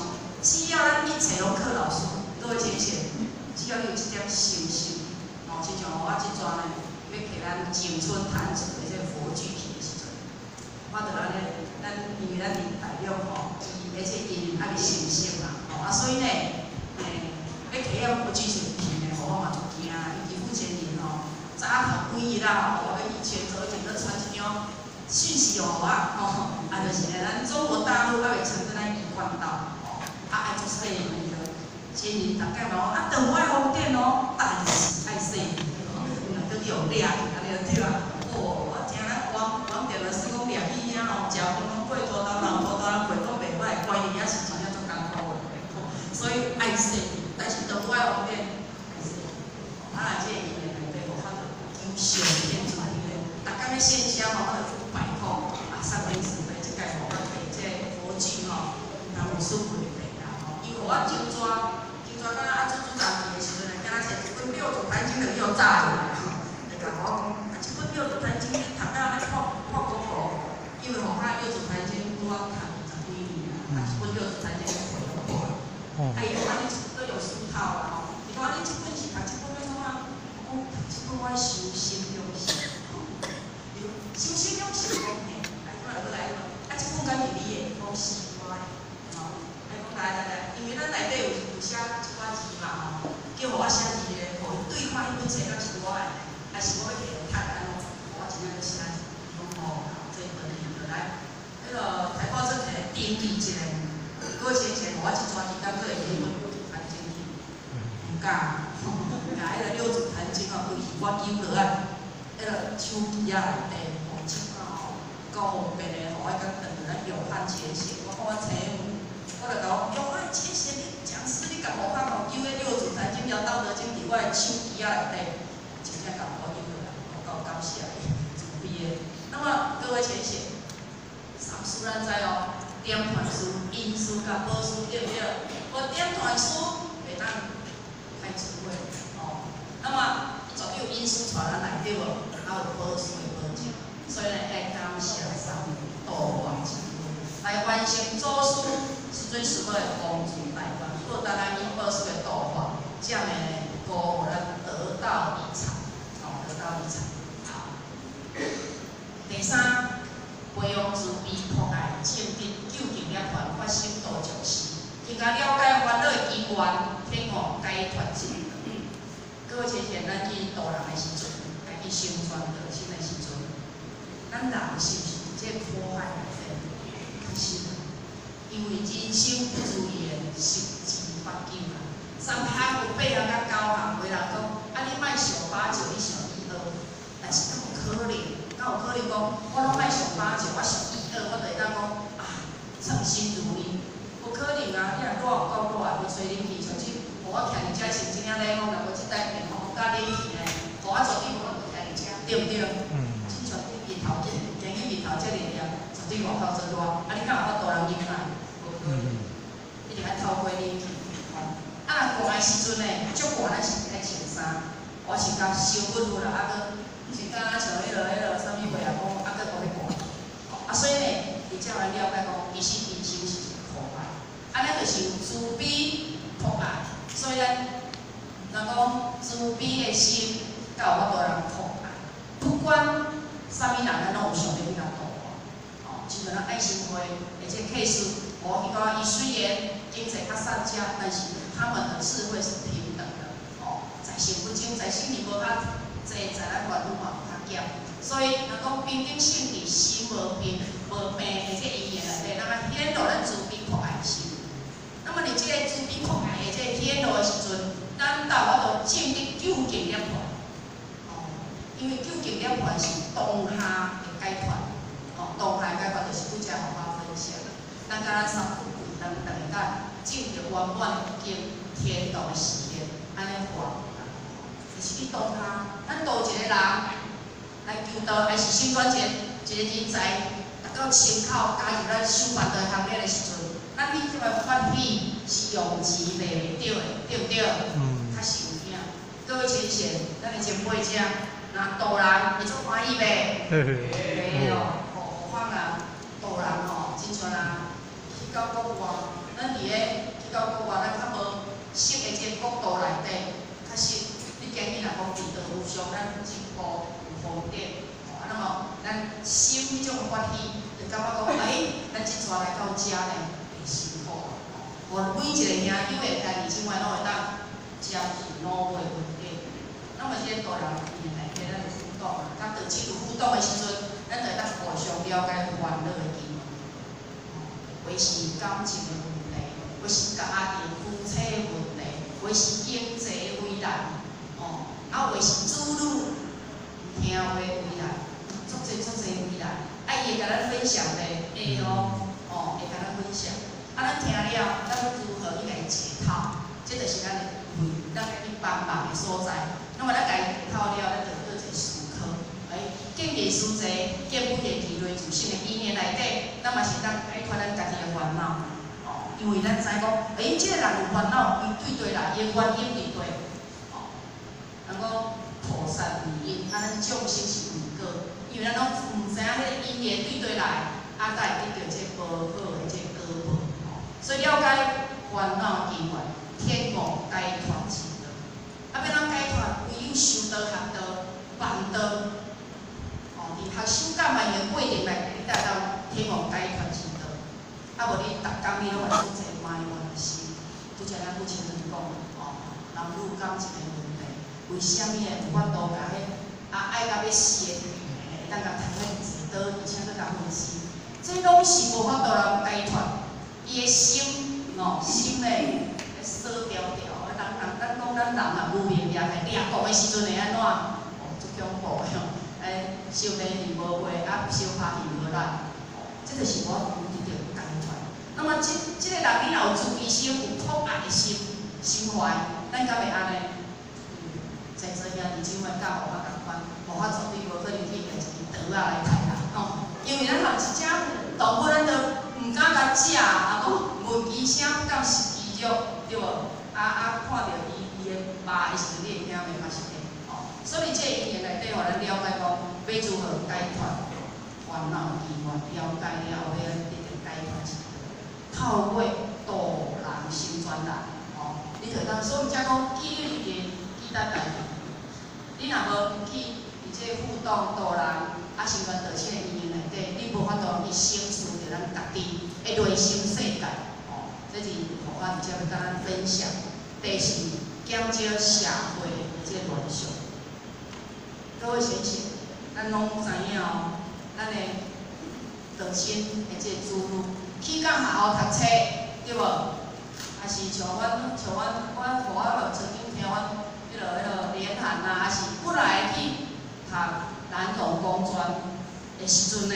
只要咱一切攏靠老師，各位淺顯，只要你有這點信心，吼，親像我這陣呢，欲摕咱靜春壇子的這個佛具去的時陣，我就按呢，咱因為咱佇大陸吼，伊而且因猶未成熟嘛，吼啊，所以呢，欲摕遐佛具去呢，吼，我嘛足驚，伊支付錢人吼，早頭幾日啦，我欲去泉州以前閣傳一張訊息予我，吼，啊，就是咧，咱中國大陸猶未承認咱一貫道，吼，啊愛做細膩的，前日逐擺嘛講，啊，斷我的風電哦，但是愛細膩，若閣去予掠去，按呢就對啊。哦，我聽咱王王電律師講掠去遐吼，食飯攏過大刀，人大刀人過都袂歹，關佇遐是真正足艱苦的，所以愛細膩，但是斷我的風電愛細膩，啊，這個因緣內底無法度求上天主的，逐工咧線香吼，我就500箍，啊，送禮慈悲，這屆予我摕這個佛具吼，人有師傅的啦吼，伊予我金紙，金紙敢若啊做主持的時陣，敢若摕一本六祖壇經就去予炸落來，就共我講，啊，這本六祖壇經你讀到按呢破破功無？因為吼，彼六祖壇經拄仔讀10幾年啊，啊，這本六祖壇經背攏破。啊，伊講啊，你這本閣用書頭啦吼，伊講啊，你這本是讀這本欲創啥？我講讀這本我愛修心養性，修心養性講嘿，啊，伊講來來，啊，這本敢是你的？伊講是我的，吼，啊，伊講來來來，因為咱內底有寫一寡字嘛吼，叫予我寫字咧，予伊對看彼本冊敢是我的，還是我欲摕來讀按怎？我真正閣寫字，伊講吼，這本伊就來，彼个台胞證摕來登記一下，過前前我這段時間閣會摕彼本六祖壇經去，毋敢，共彼个六祖壇經吼，規我丟落來，彼个手機仔內底，吼，這擺吼夠方便的，予我講轉咱約翰淺顯，我講我請，我就共講約翰淺顯，你講師你共予我吼丟彼六祖壇經了道德經佇我的手機仔內底，真正共我丟落來，我夠感謝伊，慈悲的。那麼各位淺顯，三師咱知哦，點傳師、引師佮寶師，對毋對？無點傳師袂當開智慧，哦。那麼伊絕對有引師帶咱來對無？還有寶師的保證，所以呢，愛感謝三度化之恩，來完成祖師師尊師母的弘傳大願，閣當咱因寶師的度化，才會呢，予咱得道遺產，哦，得道遺產。好，第三，培養慈悲博愛，證得究竟涅槃，發心度眾生，更加了解煩惱的根源，天悟解脫之道。各位淺顯，咱去度人的時陣，來去宣傳道心的時陣，咱人是毋是佇這苦海內底？其實，因為人生不如意的十之八九啦。三項有八項佮九項，有的人講，啊你莫想八九，你想一二，但是敢有可能？敢有可能講，我攏莫想八九，我想一二，我就會當講啊，稱心如意。無可能啊！你若熱有夠熱，無吹冷氣，像這，予我徛佇遮穿這領冷風，若無這台電風扇佮冷氣呢，予我絕對無法度徛佇遮，對毋對？親像你日頭，今日日頭遮爾熱，絕對外口做熱，啊你敢有法度人忍耐？無可能，一定愛透過冷氣。啊，若寒的時陣呢，足寒，咱是愛穿衫，我穿甲傷骨骨啦，啊閣穿甲像彼个啥物話啊，講啊閣閣欲寒。啊，所以呢，佇遮來了解講，其實人生是一個苦海。啊，咱就是有慈悲博愛，所以咱人講慈悲的心，才有法度人博愛。不管啥物人，咱攏有想欲去共度化。哦，親像咱愛心會的這個 case，無伊講伊雖然經濟較散遮，但是他們的智慧是平等的。哦，財性不精，財性你無較濟，在咱煩惱嘛有較減。所以人講平等性佇心無病無病的這因緣內底，咱愛顯露咱慈悲博愛心。那麼佇這個慈悲博愛的這個顯露的時陣，咱才有法度證得究竟涅槃。哦，因為究竟涅槃是當下的解脫。哦，當下的解脫就是拄才予我分享。咱佮咱三富貴，咱逐个甲證得圓滿的已經天堂的實現，按呢話，就是佇當下，咱度一個人來求道，還是成全一個人才達到親口加入咱修辦的行列的時陣，咱彼種的歡喜是用錢買袂著的，對毋對？較實有影。各位淺顯，咱的前輩者，若度人會足歡喜袂？會哦，吼，何況啊，度人吼，親像啊，去到國外，咱佇咧去到國外，咱較無熟的這個國度內底，確實你今日若講佇道路上，咱進步有方便，吼，啊，那麼咱心彼種歡喜，就感覺講，欸，咱這逝來到遮呢，袂辛苦啊，吼，每一個兄友會兄弟姊妹攏會當接受老輩恩典。那麼這個度人因內底，咱親有互動的時陣，咱就會當互相了解煩惱的根源。或是感情的問題，或是家庭夫妻的問題，或是經濟為難，哦，啊，或是子女毋聽話為難，足濟足濟為難。啊，伊會共咱分享咧，會哦，哦，會共咱分享。啊，咱聽了，咱欲如何去共伊解套？這就是咱的為咱家己幫忙的所在。那麼咱共伊解套了，咱就做一個思考。欸，見義思齊，見不見其類自性的意念內底，咱嘛是當解脫咱家己的煩惱。哦，因為咱知講，欸，這個人有煩惱，伊對佗來，伊的原因佇佗。哦，人講菩薩為因，啊，咱眾生是為果，因為咱攏毋知影彼個因緣對佗來，啊，才會得著這無好的這果報。哦，所以了解煩惱根源，天悟解脫之道。啊，欲按怎解脫？唯有修道學道，辦道。哦，佇學修教萬的過程內底，你才會當體悟解脫之道。啊，無你逐工你攏會做這埋怨的心。拄才咱母親陣講，哦，男女感情的問題，為啥物會有法度共彼啊愛甲欲死的，會當共牽去坐倒，而且閣共分屍？這攏是無法度人解脫。伊的心，哦，心咧鎖牢牢。人人咱講咱人啊，無明掠來掠狂的時陣會按怎？哦，足恐怖的吼！哎，相連魚無尾，啊，相拍魚無力。這就是無法度得著解脫。那麼這個人，你若有慈悲心，有博愛的心心懷，咱敢會按呢？在座兄弟姊妹教無法仝款，無法絕對無可能去共一支刀仔來刣人吼。因為咱含一隻動物，咱都毋敢共食，啊，講聞其聲不敢食其肉，對無？啊啊，看著伊伊的肉的時陣，你會驚袂？嘛是會吼。所以這個因緣內底，予咱了解講，欲如何解脫煩惱根源，了解了後，欲得著解脫之道。透過度人成全人，吼，你就會當，所以才講紀律是一個簡單代誌。你若無去佇這個互動度人，啊，成全道親的因緣內底，你無法度去省思著咱家己的內心世界，吼，這是予我佇遮欲共咱分享。第四，減少社會的這個亂象。各位先生，咱攏知影哦，咱的道親的這個子女去到學校讀冊，對無？啊是像阮，我予我就曾經聽阮彼個連函啊，還是過來去讀南榮公專的時陣呢，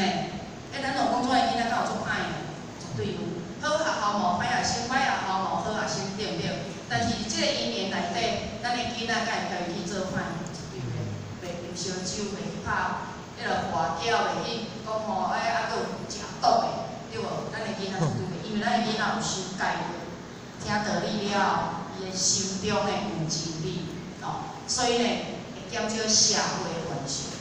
彼南榮公專的囡仔敢有足歹的？絕對有。好學校無歹學生，歹學校無好學生，對毋對？但是這個因緣內底，咱的囡仔敢會家己去做歹？絕對袂，袂啉燒酒，袂去拍彼個花嬌，袂去講吼，哎，啊，閣有食毒的，對無？咱的囡仔絕對袂，因為咱的囡仔有受教育，聽道理了，伊的心中呢有真理，哦，所以呢會減少社會的亂象。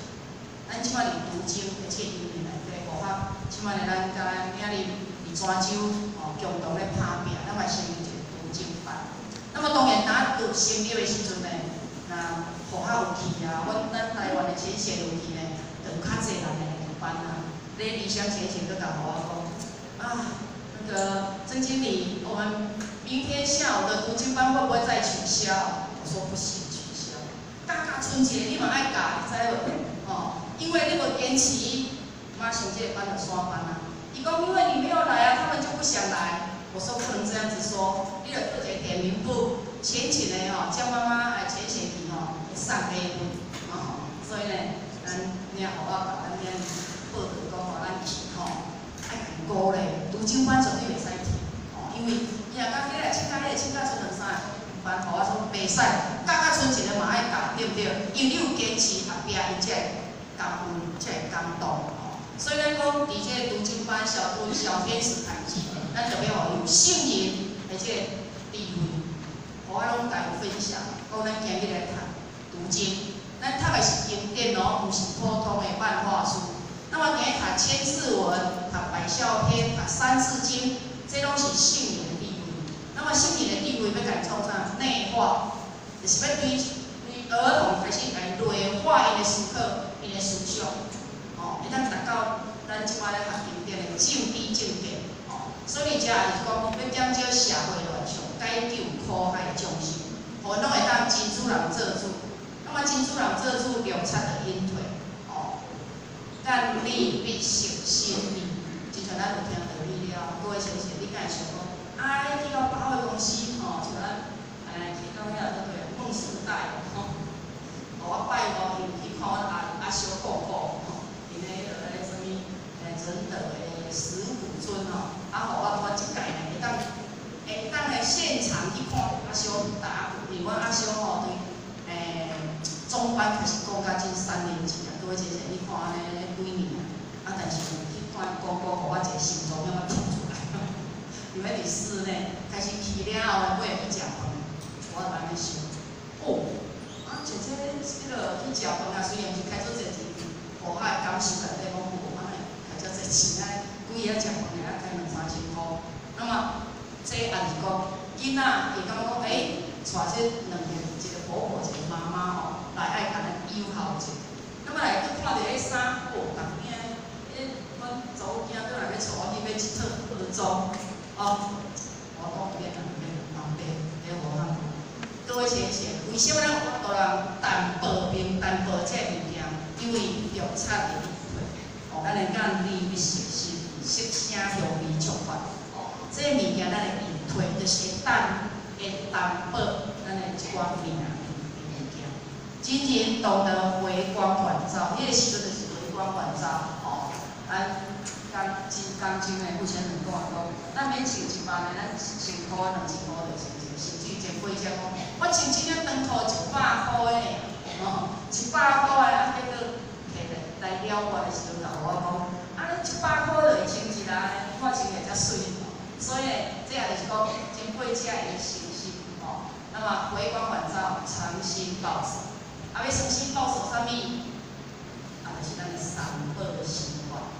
咱這擺佇讀經的這個因緣內底，無法，這擺呢咱共咱今日佇泉州哦共同咧拍拚，咱嘛成立一個讀經班。那麼當然，若讀成立的時陣呢，若學校有去啊，阮咱台灣的前線有去呢，就有較濟人來讀班啊。咧理想前線閣共予我講，啊，那個曾經理，我們明天下午的讀經班會不會再取消？我說不行，取消。教教賰一个你嘛愛教，你知無？哦，因為你無堅持，馬上這個班就散班啊。伊講因為你沒有來啊，他們就不想來。我說不能這樣子說，你著做一個點名簿，淺淺的吼，叫媽媽來淺淺去吼，送禮物，吼。所以呢，咱領予我共咱遐報告講吼，咱去吼，愛共鼓勵，讀經班絕對袂使停，吼，因為伊若講彼個請假，彼個請假賰兩三個班，予我說袂使，教教賰一个嘛愛教，對毋對？因為你有堅持，後壁伊才會感恩，才會感動，吼。所以咱講，佇這個讀經班小讀小天使開始，咱特別予伊有聖人的這個智慧，予我攏共伊分享，講咱今日來讀讀經，咱讀的是經典哦，毋是普通的漫畫書。那麼今日讀千字文、讀百孝篇、讀三字經，這攏是聖人的智慧。那麼聖人的智慧欲共伊創啥？內化，就是欲對對兒童開始共伊內化𪜶的思考、𪜶的思想，哦，會當達到咱這擺咧學經典的正知正見，哦。所以遮就是講，欲減少社會亂象，解救苦海眾生，予攏會當真主人做主。那麼真主人做主，量差就隱退，哦。離彼色心意。親像咱有聽道理了，各位先生，你敢會想講，啊，去到百貨公司吼，像咱去到遐個對夢時代吼，我拜五去看阮阿小姑姑吼，𪜶咧彼个啥物仁德的石鼓尊吼，啊，予我這擺呢會當來現場去看阿小打鼓，因為阮阿小吼對中班開始講到進三年級啊，各位先生，你看按呢幾年啊，啊，但是去看姑姑，予我一個心臟遐仔跳出來，因為佇室內開始去了後呢，尾去食飯，我就按呢想，哦，啊，姐姐彼个去食飯啊，雖然是開做濟錢，予我的感受內底講，哦，按呢開遮濟錢啊，規个食飯爾開兩三千箍，那麼這也是講囡仔伊感覺講，帶這兩個，一個婆婆，一個媽媽吼，來愛共咱友好者。那麼來閣看著彼衫，哦，逐囝，彼阮查某囝閣來欲帶我去買一套服裝，哦，我講免啊免，老爸，彼無通。各位先生，為啥物咱有法度人淡薄明淡薄這個物件？因為著差佇哦，咱會講離彼色心，色聲香味觸法，哦，這個物件咱會引推，就是會淡薄咱的這寡名物件。真正懂得回光返照，彼個時陣就是回光返照，哦，咱剛真剛真的傅先生講講，咱免穿1萬的，咱1000箍2000箍就穿一個，甚至前輩才講，我穿這領長褲100箍的爾，哦，100箍的，啊，結果摕來來了我的時陣，就予我講，啊，你100箍就會穿一下，看穿起來才媠，所以呢，這也就是講前輩者的誠心，吼，那麼回光返照，誠心報守，啊，欲誠心報守啥物？啊，就是咱的三寶心法，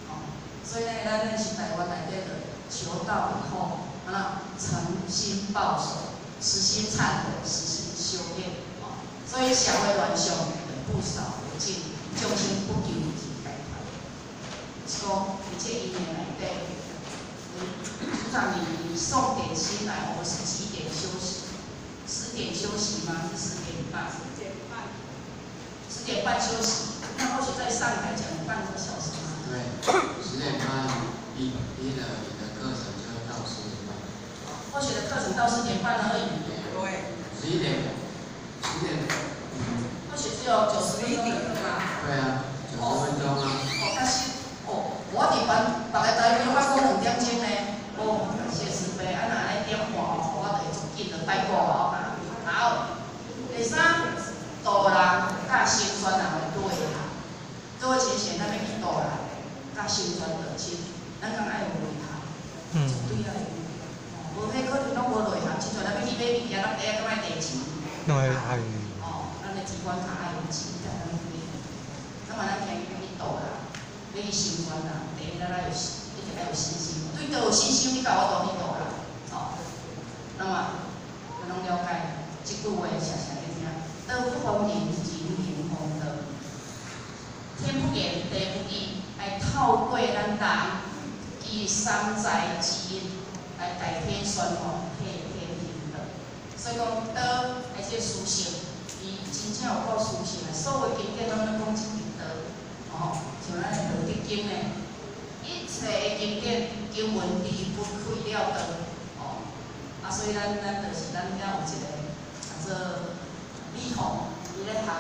吼，所以呢，咱是台灣內底的求道以後，啊，誠心報守，實心懺悔，實心修煉，哦，所以社會亂象不掃不淨，眾生不求而解脫。是講，佇這一年內底，組長你送點心來，我們是幾點休息？10點休息嗎？是10點半？10點半。10點半休息。那或許在上海講半個小時嗎？對，10點半畢了，你的課程就到10點半。或許的課程到10點半而已。對。11點，10點。或許只有90分鐘的課嗎？對啊，90分鐘啊。哦，但是哦，我佇班別個台灣我講2點鐘呢。哦，感謝慈悲，啊，若按呢點半哦，我就會足緊就擺過哦。好，第三，度人佮成全人的對合。各位先生，咱欲去度人，佮成全道親，咱敢愛有內涵？絕對愛有。哦，無彼可能攏無內涵，親像咱欲去買物件，咱第一閣愛提錢。攏愛愛。哦，咱的提款卡愛有錢才通去買。那麼咱今日欲去度人，欲去成全人，第一咱愛有，一定愛有信心。對道有信心，你才有法度去度人。哦，那麼咱攏了解這句話，常常咧聽。道不弘人，人行弘道。天不言，地不義，來透過咱人基三才之一，來代天宣吼，替天行道。所以講道的這個殊勝，伊真正有夠殊勝的。所有經典攏咧講一句道，吼，像咱的《道德經》呢，一切的經典經文離不開了道，吼。啊，所以咱就是咱遐有一個叫做李鴻，伊咧學《道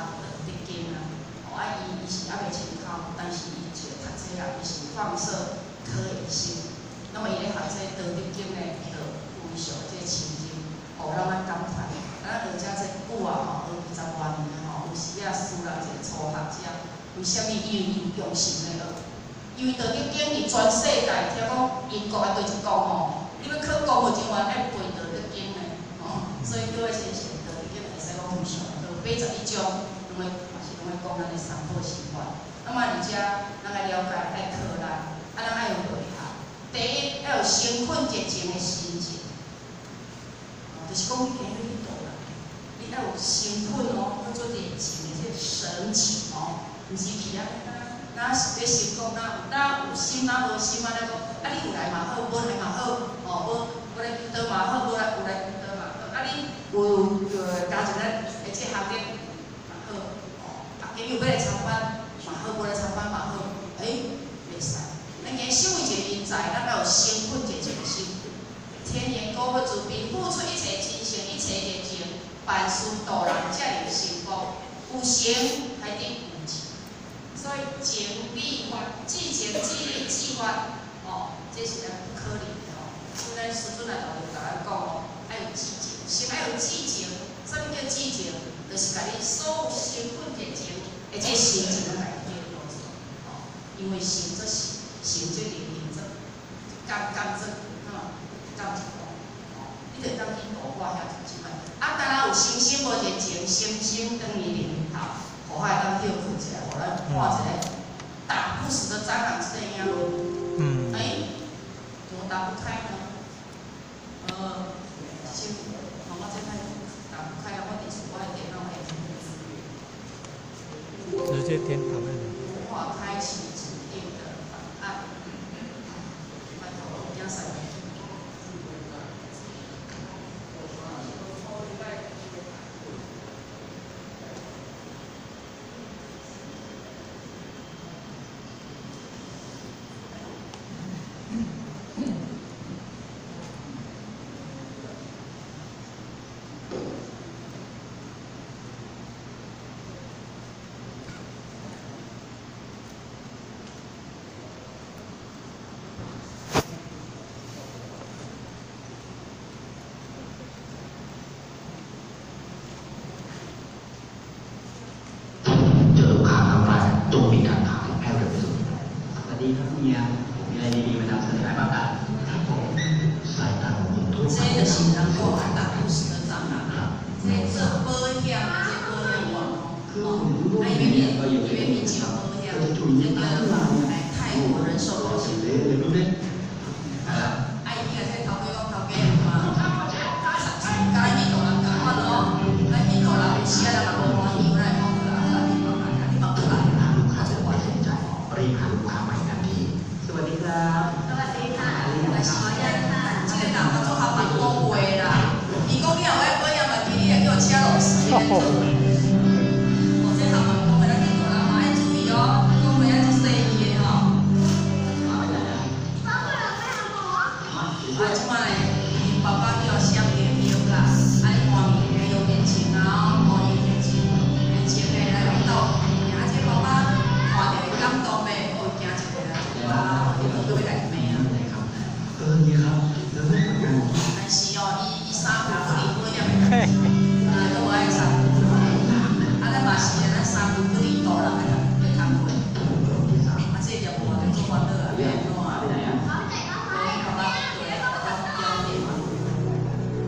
德經》啊。哦，啊，伊是猶未穿孔，但是伊一個讀冊人，伊是放射科醫生。那麼伊咧學這個《道德經》呢，就非常這個深入，予咱感嘆。咱學遮這久啊吼，學20外年吼，有時啊輸人一個初學者，為啥物？因為伊有用心咧學。因為《道德經》佇全世界，聽講英國啊對一國吼，你欲考公務人員愛背《道德經》呢，吼。所以各位先生，《道德經》會使講非常多，81章，攏會嘛是攏會講咱的三寶心法。那麼佇遮，咱愛了解愛靠力，啊，咱愛有內涵。第一，愛有誠懇熱情的心情，哦，就是講你今日去度人，你愛有誠懇哦，閣做熱情的這個神情哦，毋是去啊，若是咧想講，若有心，若無心按呢講，啊你有來嘛好，無來嘛好，哦，無來求道嘛好，無來有來求道嘛好，啊你有加入咱的這行列嘛好，哦，啊朋友欲來參觀嘛好，無來參觀嘛好，欸，所以情理法，智情、智理、智法，哦，這是咱不可能的吼。所以咱師尊來頭就共咱講哦，愛有智情，先愛有智情。啥物叫智情？就是共你所有身份熱情，的這個心情攏共伊解脫出來，吼。因為心則神，神則靈，靈則感感則，吼，感一個，吼，你就當去度化遐就這擺。啊，當然有心心無熱情，心心轉伊靈頭，予我會當歇睏一下，予咱看一個打不死的蟑螂這樣。欸，怎麼打不開呢？先，我這擺打不開啊！我佇厝我的電腦會。直接點檔案。無法開啟指定的檔案。拜託，我驚使。 เจอลูกค้าครั้งแรกจงมีการขายให้เร็วที่สุด สวัสดีครับเฮียผมมีอะไรดีๆมานำเสนอให้บ้างครับ ครับผมสายตาของคนทั่วไป 這就是人講的打不死的蟑螂。這做保險的，這保險員哦，啊，伊欲伊欲去上保險，這叫來泰國人壽保險。 เละเลยดูดิ 啊，伊去甲這頭家講，頭家嘛，佮咱印度人仝款咯，咱印度人有時啊人嘛無歡喜，阮會講好啦好啦，你嘛來啊，你嘛過來 หาลูกค้าแบบไม่สนใจรีบหาลูกค้าใหม่ทันที สวัสดีครับ สวัสดีค่ะ 但是 ขอยังค่ะ 這個人嘛做較蠻講話啦，伊講你若有愛保險嘛，今日會叫車落死咧做。哦，這含蠻講話，咱印度人嘛愛注意哦，講話愛足細膩的吼。 ป้าเปิดไปหาหมอ 啊，這擺𪜶爸爸叫雙點藥啦，啊，伊換物件又年輕啊，哦，伊年輕年輕的來到，啊，這爸爸看著會感動的，哦，行一個來一個啊，伊閣欲來罵啊。 นะครับเออเนี่ยครับแล้วเรื่องประกัน 但是哦，伊三句不離保險的代誌，啊，都無愛三句不離。啊，咱嘛是的，咱三句不離度人的的工課。啊，這個業務就足煩惱啊，欲按怎啊？ พร้อมจ่ายค่าไฟ 对，爸爸對，爸爸表演嘛。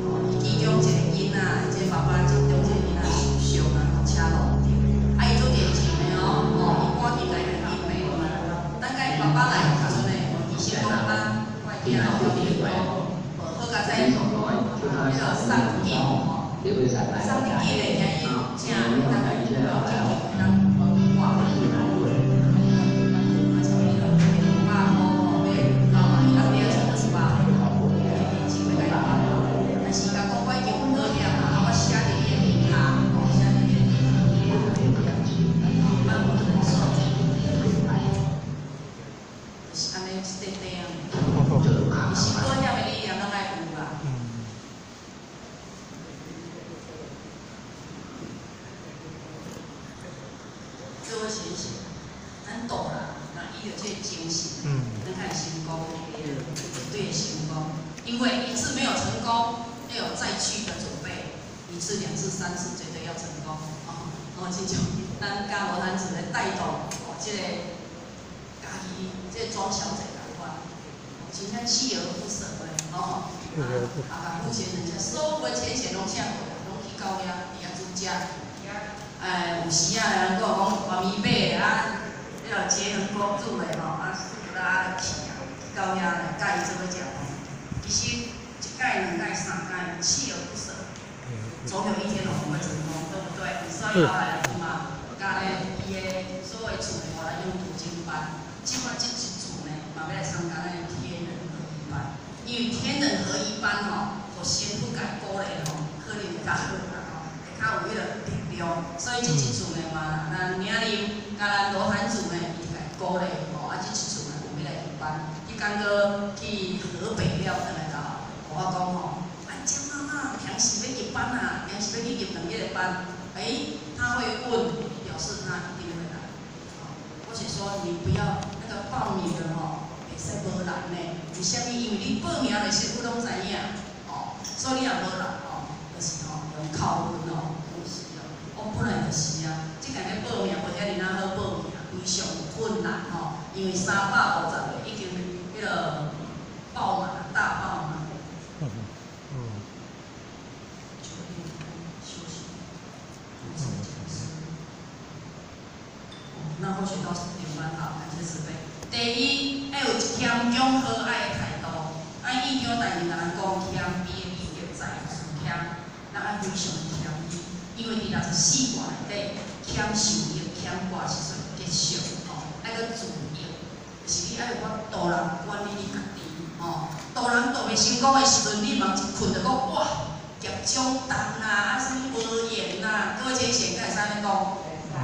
哦，伊其中一個囡仔，這爸爸其中一個囡仔受傷啊，予車路著。啊，伊做熱情的哦，哦，伊趕緊來去罵。等甲伊爸爸來的時陣呢，醫生講啊，我的囝哦，無好佳哉， สองร้อยช่วย 彼個送緊吼。 เดี๋ยวบริษัทไหน 送得緊的，驚伊正當哦，緊緊當幫伊掛。啊，像彼落500箍吼，欲老嘛，伊人掠出20百，钱欲共伊還。但是伊共講，我已經有保險啊，啊，我寫佇你的名下，哦，寫佇你的名 ประเภทประกันชีวิต 下，萬無人壽， เปลี่ยนไป 就是按呢一塊塊啊。 เจอลูกค้า 其 ครั้ง 實 แรก 保險的理念攏愛有啦。這我相信，咱度人，若伊有這個精神，咱較會成功，絕對會成功。因為一次沒有成功，要有再去的準備，一次、兩次、三次，絕對要成功。哦，哦，親像咱嘉羅漢子咧帶動，哦，這個家己這個莊小姐仝款，哦，真正鍥而不捨的，哦，啊，共目前人家所有的淺顯攏請過來，攏去到遐，佇遐煮食。哎，有時啊，人閣有講媽咪買的啊，彼個結恆公主的吼，啊，四個啊去啊，去到遐來佮伊做伙食吼。其實一擺、兩擺、三擺，鍥而不捨，總有一天我們會成功，對不對？所以後來伊嘛，佮咧伊的所有厝的，予咱用讀經班，這擺這一厝呢，嘛欲來參加咱的天人合一班，因為天人合一班吼，予師父共伊鼓勵吼，可能會較好啦吼，會較有彼個力量。所以這一次呢嘛，咱明林佮咱羅漢祖呢，伊就共伊鼓勵吼，啊，這一次呢有欲來入班。彼工閣去河北了，轉來到，予我講吼，啊，江媽媽，平時欲入班啊，平時欲去入兩個班，欸，他會問，表示他一定會來。哦，我是你不要那個報名的吼，袂使無人呢。為啥物？因為你報名的師傅攏知影，吼，所以你也無人吼，就是吼用扣分哦，是哦。我本來就是啊，這個咧報名無遐爾仔好報名，非常困難吼，因為350個已經彼個爆滿，大爆滿。9點休息，主持講師。那或許到10點半好，感謝慈悲。第一，愛有謙恭和藹的態度。按院長大人共咱講謙卑的美德在自謙，咱愛非常謙卑，因為佇64卦內底，謙受益，謙卦是屬於吉祥吼，愛閣自抑，就是你愛有法度人管理你家己吼。度人度袂成功的時陣，你嘛一困就講哇，業障重啊，啊啥物無緣啊，各位淺顯敢會使按呢講？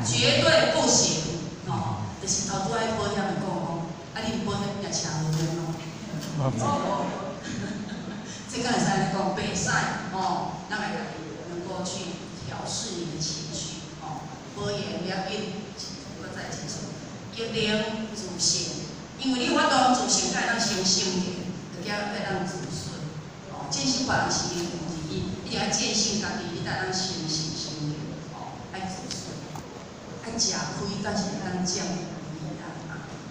絕對不行吼，就是頭拄仔保險的講講，啊你保險也車無緣咯。這敢會使按呢講？袂使吼，咱愛家己能夠去調適你的情緒吼，無緣不要緊，閣再一次，益能自信，因為你有法度自信，才會當成聖人，就叫會當自信。哦，見信別人是毋是伊，一定愛見信家己，你才會當成聖成人。哦，愛自信，愛食虧，但是會當佔利啊！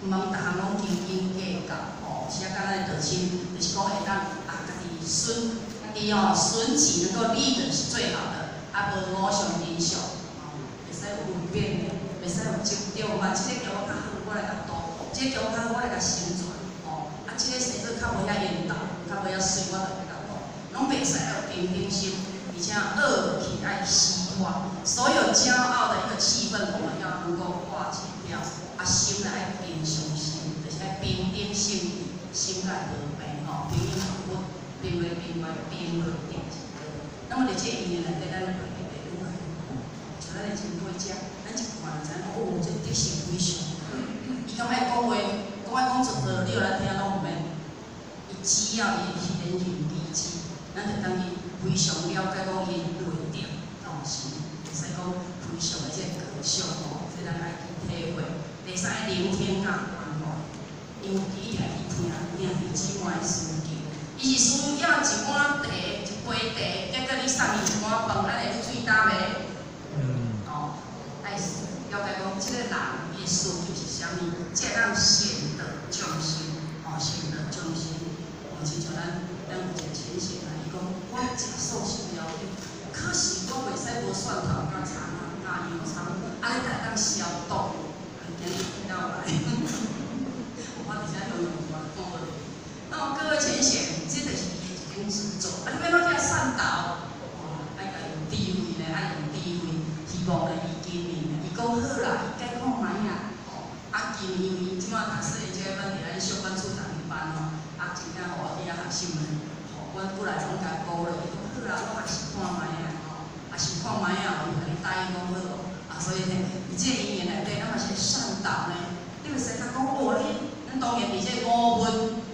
毋通逐項攏斤斤計較。哦，是啊，敢咱的道親，就是講會當啊，家己損，家己吼損己能夠利的是最好的，啊無五常真相，哦，袂使有分別的，袂使有執著嘛。這個叫我較好，我來共度；這個叫我較好，我來共成全。哦，啊，這個生做較無遐緣投，較無遐媠，我就來共度。攏袂使有平等心，而且惡氣愛西化，所有驕傲的一個氣氛，我們要能夠化解掉。啊，心來愛平常心，就是愛平等心，心愛和平吼，平庸和平為平為平為定一個。那麼佇這個因緣內底，咱會會愈來愈好。像咱的前輩者，咱一看就知影，哦，這德性非常好。伊敢愛講話，講愛講出道理，咱聽攏毋免。伊只要伊的言行舉止，咱就當去非常了解講伊的內德，哦是，會使講非常的這個高尚吼，這咱愛去體會。第三，聆聽佮關懷，因為伊一定愛去聽兄弟姊妹的需求，伊是需要一碗茶、一杯茶，結果你送伊一碗飯，按呢會喙焦袂？哦，愛了解講，這個人伊的需求是啥物，才會當顯得忠心，哦，顯得忠心。哦，親像咱有一個淺顯啊，伊講我食素是無要緊，可是我袂使無蒜頭佮蔥仔佮洋蔥，按呢才會當消毒。今日聽到來，我佇遮用用我講無。那麼各位淺顯，這就是伊的一種執著。啊，你欲按怎叫善導？哦，愛共用智慧呢，愛用智慧，希望呢，伊今年呢，伊講好啦，伊改看覓啊。哦，啊，今年因為這擺讀書的這個班佇咱小關處長彼班吼，啊，真正予我去遐學習呢。吼，阮本來攏共鼓勵，伊講好啦，我學習看覓啊，吼，啊，想看覓啊，伊共你答應講好哦。啊，所以呢，佇這個因緣內底，咱嘛是善導呢。你袂使甲講哦，你咱當然佇這個五蘊，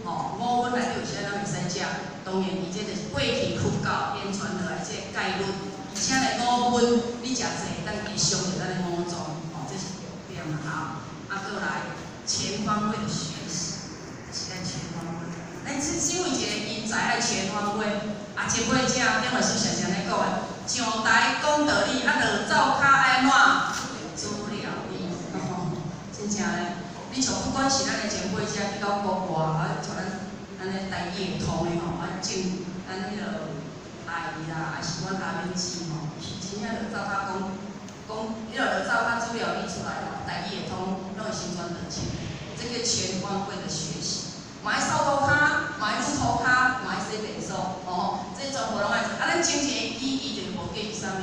吼，五蘊內底有時咱袂使食。當然，伊這就是過去佛教言傳落來這個戒律，而且呢，五蘊你食濟，當會傷著咱的五臟，吼，這是重點啊。好，啊，閣來全方位的學習，就是愛全方位。咱這身為一個人才愛全方位。啊，前輩者頂位師常常咧講的，上台講道理，啊，落灶跤愛按怎煮料理？真正咧，你像不管是咱的前輩者去到國外，啊，像咱咧台語會通的吼，啊，種咱彼個阿姨啦，還是阮阿敏姊吼，是真正落灶跤講講，彼個落灶跤煮料理出來吼，台語會通，攏會心專得清。這個全方位的學習，嘛愛掃塗跤，嘛愛擼塗跤，嘛愛洗便所，吼，這全部攏愛做。啊，咱真正的意義就是無計是啥物？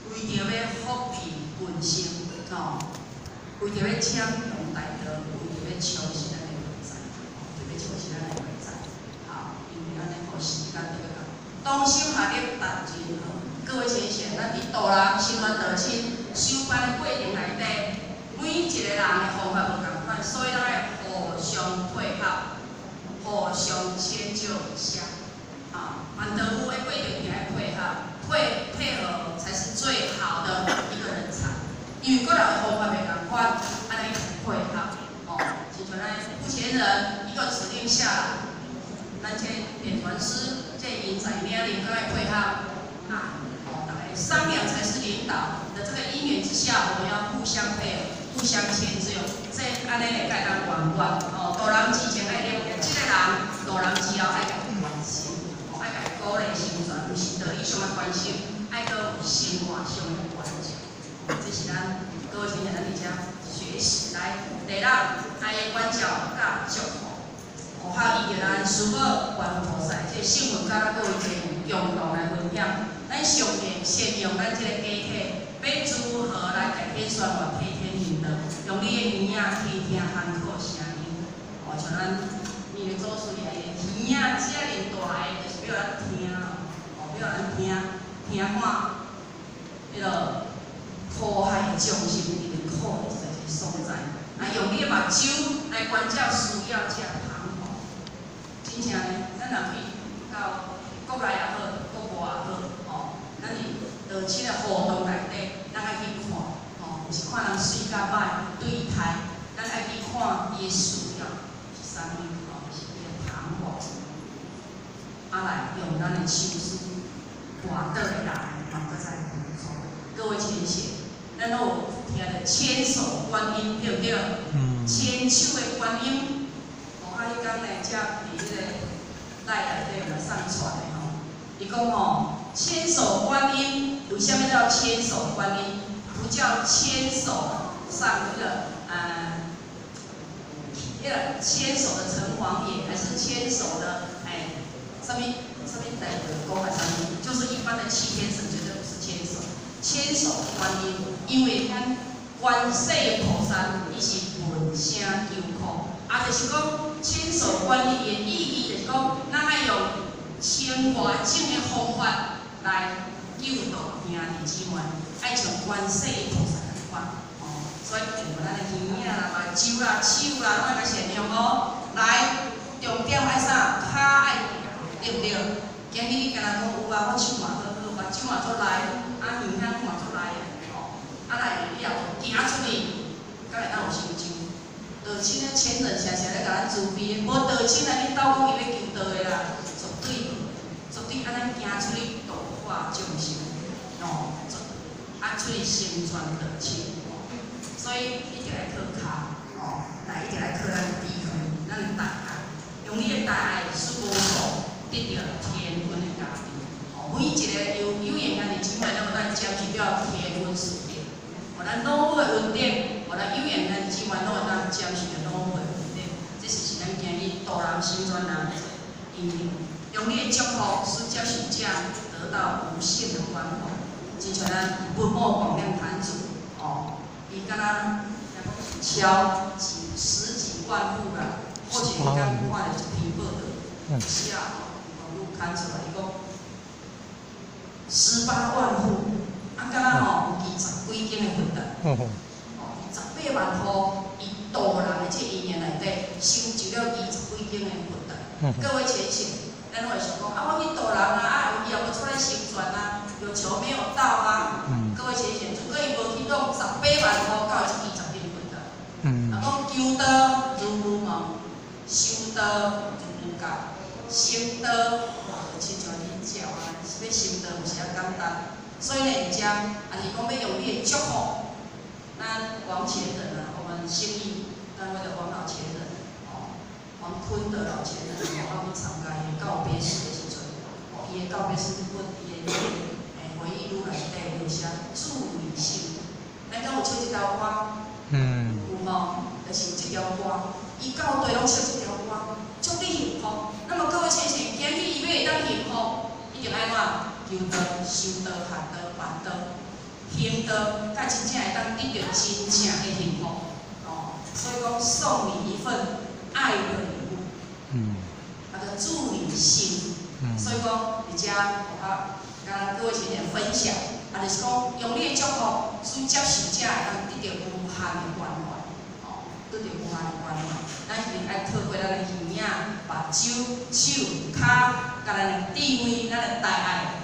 為著欲福庇群生，吼，為著欲攕揚大道，為著欲充實咱的內在，吼，著欲充實咱的內在。好，因為按呢吼時間就欲到，同心合力達真好。各位淺顯，咱佇度人、心願道親、修班的過程內底，每一個人的方法無仝款，所以咱愛互相配合，互相遷就一下。啊，萬道有的過程一定愛配合，配合才是最好的一個人才。因為各人的方法袂仝款，人一個指令下來，咱這點傳師這因在命令閣愛配合啊，哦，大家商量才是領導的這個因緣之下，我們要互相配合，互相遷就，這按呢會當圓滿哦。渡人之前愛了解這個人，渡人之後愛共伊關心，哦，愛共伊鼓勵成全，毋是道理上的關心，愛閣有生活上的關照。這是咱各位親像咱佇遮學習來，第六愛的關照佮祝福，哦，還有伊著咱師母觀菩薩這個聖文，佮咱各位親共同來分享。咱上面善用咱這個假體，欲如何來改天宣法、替天行道？用你的耳仔聽聽喊口聲音，哦，像咱你的祖師爺的耳仔遮爾大个，就是欲咱聽，哦，欲咱聽，聽看，彼個苦海的眾生一直苦佇這個所在，啊，用你的目睭來關照需要者彷徨。真正呢，咱若去到國內也好，國外也好，吼，咱佇道親的活動內底，咱愛去看，吼，毋是看人媠甲歹對待，咱愛去看伊的需要是啥物，吼，是伊的彷徨。啊，來用咱的手勢，跋倒的人嘛，閣再扶助。各位淺顯，咱攏有聽著千手觀音，對毋對？千手的觀音，哦，啊，彼工呢，才佇彼個內內底嘛上傳的吼。伊講吼，千手觀音，為啥物叫千手觀音？不叫千手上彼個彼個千手的城隍爺，還是千手的哎，啥物啥物大德公還是啥物？就是一般的七天神，絕對不是千手。千手觀音，因為咱觀世音菩薩，伊是聞聲求苦，啊，就是講千手觀音的意義，就是講咱愛用千外種的方法來救度兄弟姊妹，愛像觀世音菩薩仝款，哦，所以用咱的耳仔啦、目睭啦、手啦，攏愛善用哦。來，重點愛啥？跤愛行，對毋對？今日你敢若講有啊，我手嘛好好，目睭嘛足利，啊耳仔嘛足利的，吼，啊來你若無行出去，敢會當有成就？道親咧前人常常咧共咱慈悲，無道親來去鬥講伊欲求道的啦，絕對絕對按呢行出去度化眾生，哦，啊出去成全道親，所以一定愛靠跤，哦，來一定愛靠咱的智慧，咱的大愛，用你的大愛使無數得著天恩的加持，哦，每一個有有緣兄弟姊妹，攏會當接受著天恩賜德，哦，咱老母的恩德，哦，咱有緣兄弟姊妹攏會當接受著老母的恩德，這是咱今日渡人成全人的因緣，用你的祝福，使接受者得到無限的關懷。親像咱佛母廣量壇主，哦，伊敢若超幾十幾萬戶啦，或者伊剛看著一篇報道，寫吼，網路刊出來，伊講18萬戶，啊，敢若吼有起十幾間的佛堂，哦，18萬戶，伊渡人的這因緣內底，成就了二十幾間的佛堂。各位淺顯，咱攏會想講，啊，我去渡人啊，啊，伊也無出來成全啊，有求沒有到啊。各位淺顯，如果伊無去弄18萬戶，敢有這幾十間佛堂？啊，講求道如如夢，修道如如覺，成道哇，就親像恁鳥啊，欲成道毋是遐簡單。所以呢，佇遮，啊是講欲用你的祝福，咱王前人啊，我們興義單位的王老前人，哦，王坤德老前人，哦，我去參加伊的告別式的時陣，哦，伊的告別式本伊的回憶錄內底有寫祝你幸福。咱敢有唱這條歌？有吼，就是這條歌，伊到底攏唱這條歌，祝你幸福。那麼各位先生，今日伊欲會當幸福，一定愛怎？求道、修道、學道、辦道、行道，才真正會當得著真正的幸福。哦，所以講送你一份愛的禮物，啊，閣祝你幸福。所以講，佇遮我佮各位青年分享，啊，就是講用你的祝福，使接受者會當得著無限的關懷，哦，得著無限的關懷。咱是愛透過咱的耳仔、目睭、手、跤，佮咱的智慧、咱的大愛，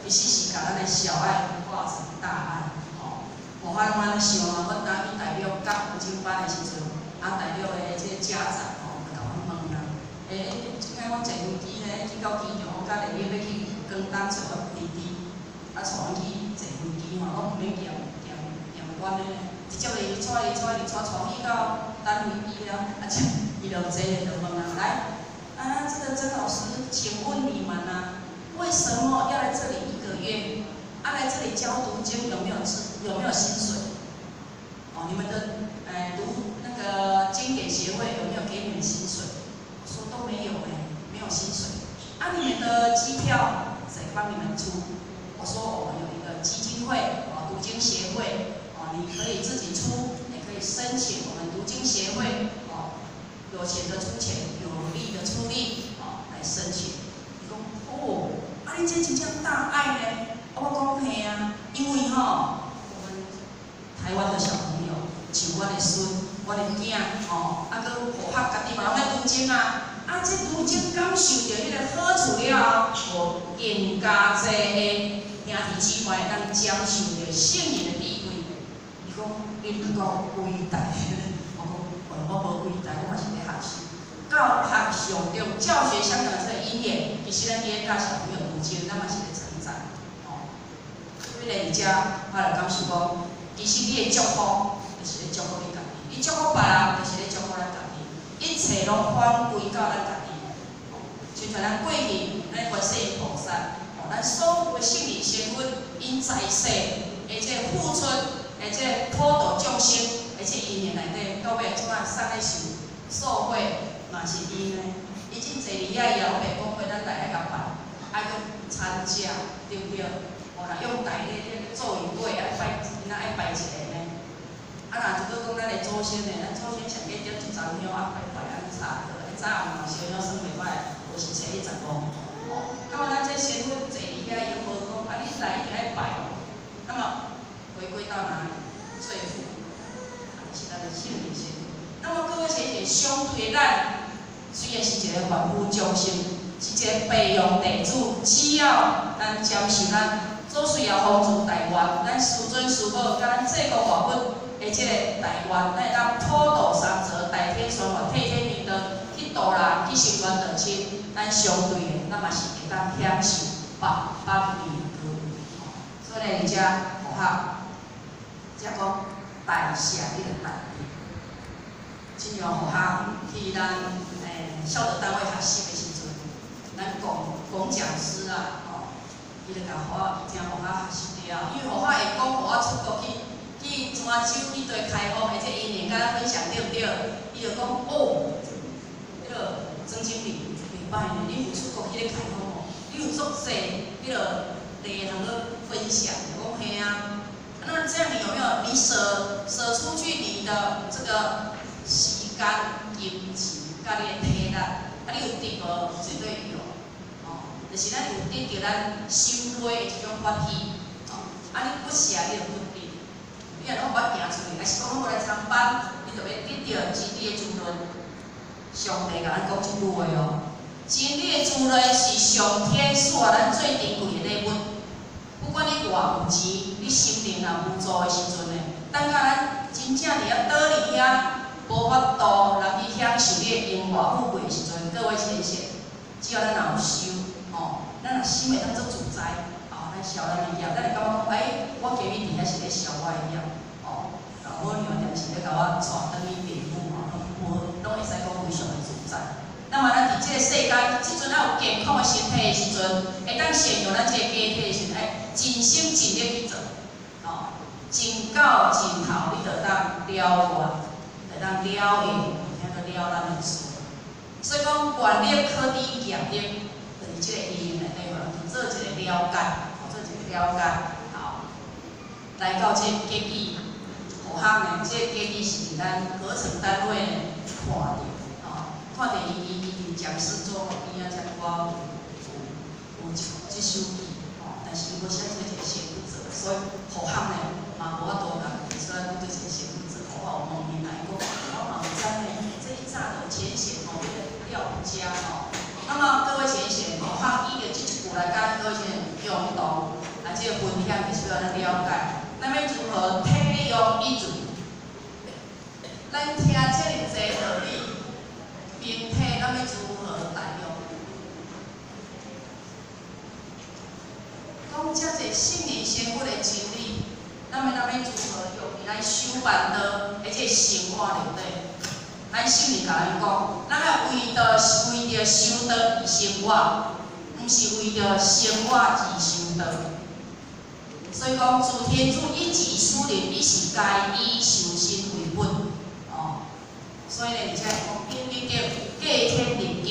其實是共咱的小愛化成大愛，吼。我攏按呢想啊，阮當去大陸教佛經班的時陣，啊，大陸的這個家長吼，共欸，這擺我坐飛機呢，去到機場，我甲麗麗欲去廣東揣阮弟弟，啊，帶阮去坐飛機吼，我毋免驗驗驗關的呢，直接伊帶伊帶伊帶帶去到等飛機了，啊，這伊就坐就問人來，啊，這個曾老師，請問你們啊，為什麼要來這裡一個月？啊，來這裡教讀經有沒有吃有沒有薪水？哦，你們的讀那個經典協會有沒有給你們薪水？我說都沒有哎，沒有薪水。啊，你們的機票誰幫你們出？我說我們有一個基金會，哦，讀經協會，哦，你可以自己出，也可以申請我們讀經協會，哦，有錢的出錢，有力的出力，哦，來申請。伊講，哦，啊，你這真正大愛呢？我講嘿啊，因為吼，我們台灣的小朋友，像我的孫、我的囝，吼，啊，閣學學家己嘛攏愛讀經啊，啊，這讀經感受著彼个好處了後，無更加濟的兄弟姊妹會當接受著聖人的智慧。伊講，你感覺偉大？我講，我無偉大，我嘛是咧學習。教學相長，教學相長這個因緣，其實咱佇咧教小朋友讀經，咱嘛是咧成長。吼，所以咧，佇遮我就感受講，其實你的祝福，就是咧祝福你家己；你祝福別人，就是咧祝福咱家己。一切攏反歸到咱家己。親像咱過去，咱觀世音菩薩，吼，咱所有的聖人仙佛，𪜶在世的這個付出，的這個普度眾生，的這因緣內底，到尾這擺送咧受受惠，嘛是伊呢。伊真濟年遐以後，我袂講過咱來愛共拜，愛閣參加，對毋對？吼，若用大禮咧做儀會愛拜，𪜶愛拜一个呢。啊，若如果講咱的祖先呢，咱祖先上過點一支香啊，拜拜安尼插落，早暗嘛燒香算袂歹，無是初一十五。吼，那麼咱這仙佛坐佇遐，伊無講啊，你來一定愛拜。那麼回歸到哪裡？最後，啊，就是咱的聖人仙佛。那麼各位淺顯相對咱，雖然是一个凡夫眾生，是一個白羊地主，只要咱接受咱祖師爺宏慈大願，咱師尊師母佮咱濟公活佛的這個大願，咱會當普度三澤，大天宣法，替天行道，去度人，去成全道親，咱相對的，咱嘛是會當享受百百年光。所以咧，佇遮學學，才講大寫彼個大。親像學校去咱孝德單位學習的時陣，咱講講講師啊，吼，伊就共我伊聽學校學習了，因為學校會講，予我出國去去泉州去對開放的這因緣，共咱分享對毋對？伊就講哦，彼个曾經理袂歹呢，你有出國去咧開放哦，你有足濟彼个地通去分享，我講嘿啊，那這樣你有沒有？你捨出去你的這個時間、金錢、佮你的體力，啊，你有得無？絕對有，哦，就是咱有得著咱心內的一種歡喜，哦，啊，你不捨你就不得，你若攏無愛行出去，還是講攏無來參班，你就欲得著真理的滋潤。上帝共咱講這句話哦，真理的滋潤是上天賜予咱最珍貴的禮物。不管你偌有錢，你心靈若無足的時陣呢，等到咱真正佇遐倒佇遐，無法度人去享受你的榮華富貴的時陣，各位淺顯，只要咱若有修，吼，咱若心會當做自在，哦，咱消咱的業，咱會感覺講，欸，我今日佇遐是咧消我的業，哦，老母娘定是咧共我帶轉去父母，吼，攏無，攏會使講非常的自在。那麼咱佇這個世間，這陣還有健康的身體的時陣，會當善用咱這個假體的時陣，愛盡心盡力去做，吼，盡到盡頭，你就當了願，會當了願，聽做了咱的事。所以講，願力可抵業力，就是這個因緣內底，予人去做一個了解，做一個了解。好，來到這個結語，學校呢，這個結語是佇咱合成單位呢看著，吼，看著伊伊伊佇講師桌邊仔遮我有有這首句，吼，但是伊無寫出一個先去做，所以學校呢嘛無法度共提出來講對一個先去做，我有問伊，伊講我嘛毋知呢，這一早就淺顯吼，彼个了不佳吼。那麼各位淺顯，學校以著這一句來共各位淺顯共同來這個分享，就是欲咱了解，咱欲如何體用一如。咱聽這爾濟道理，並體咱欲如何大用？讲遮济圣人仙佛的真理，咱欲如何用伫咱修办道的这个生活内底？咱圣人共咱讲，咱爱为著修道而生活，毋是为著生活而修道。所以讲，自天主以己使人，伊是该以修身为本，哦。所以呢，而且讲明明德、过天立德、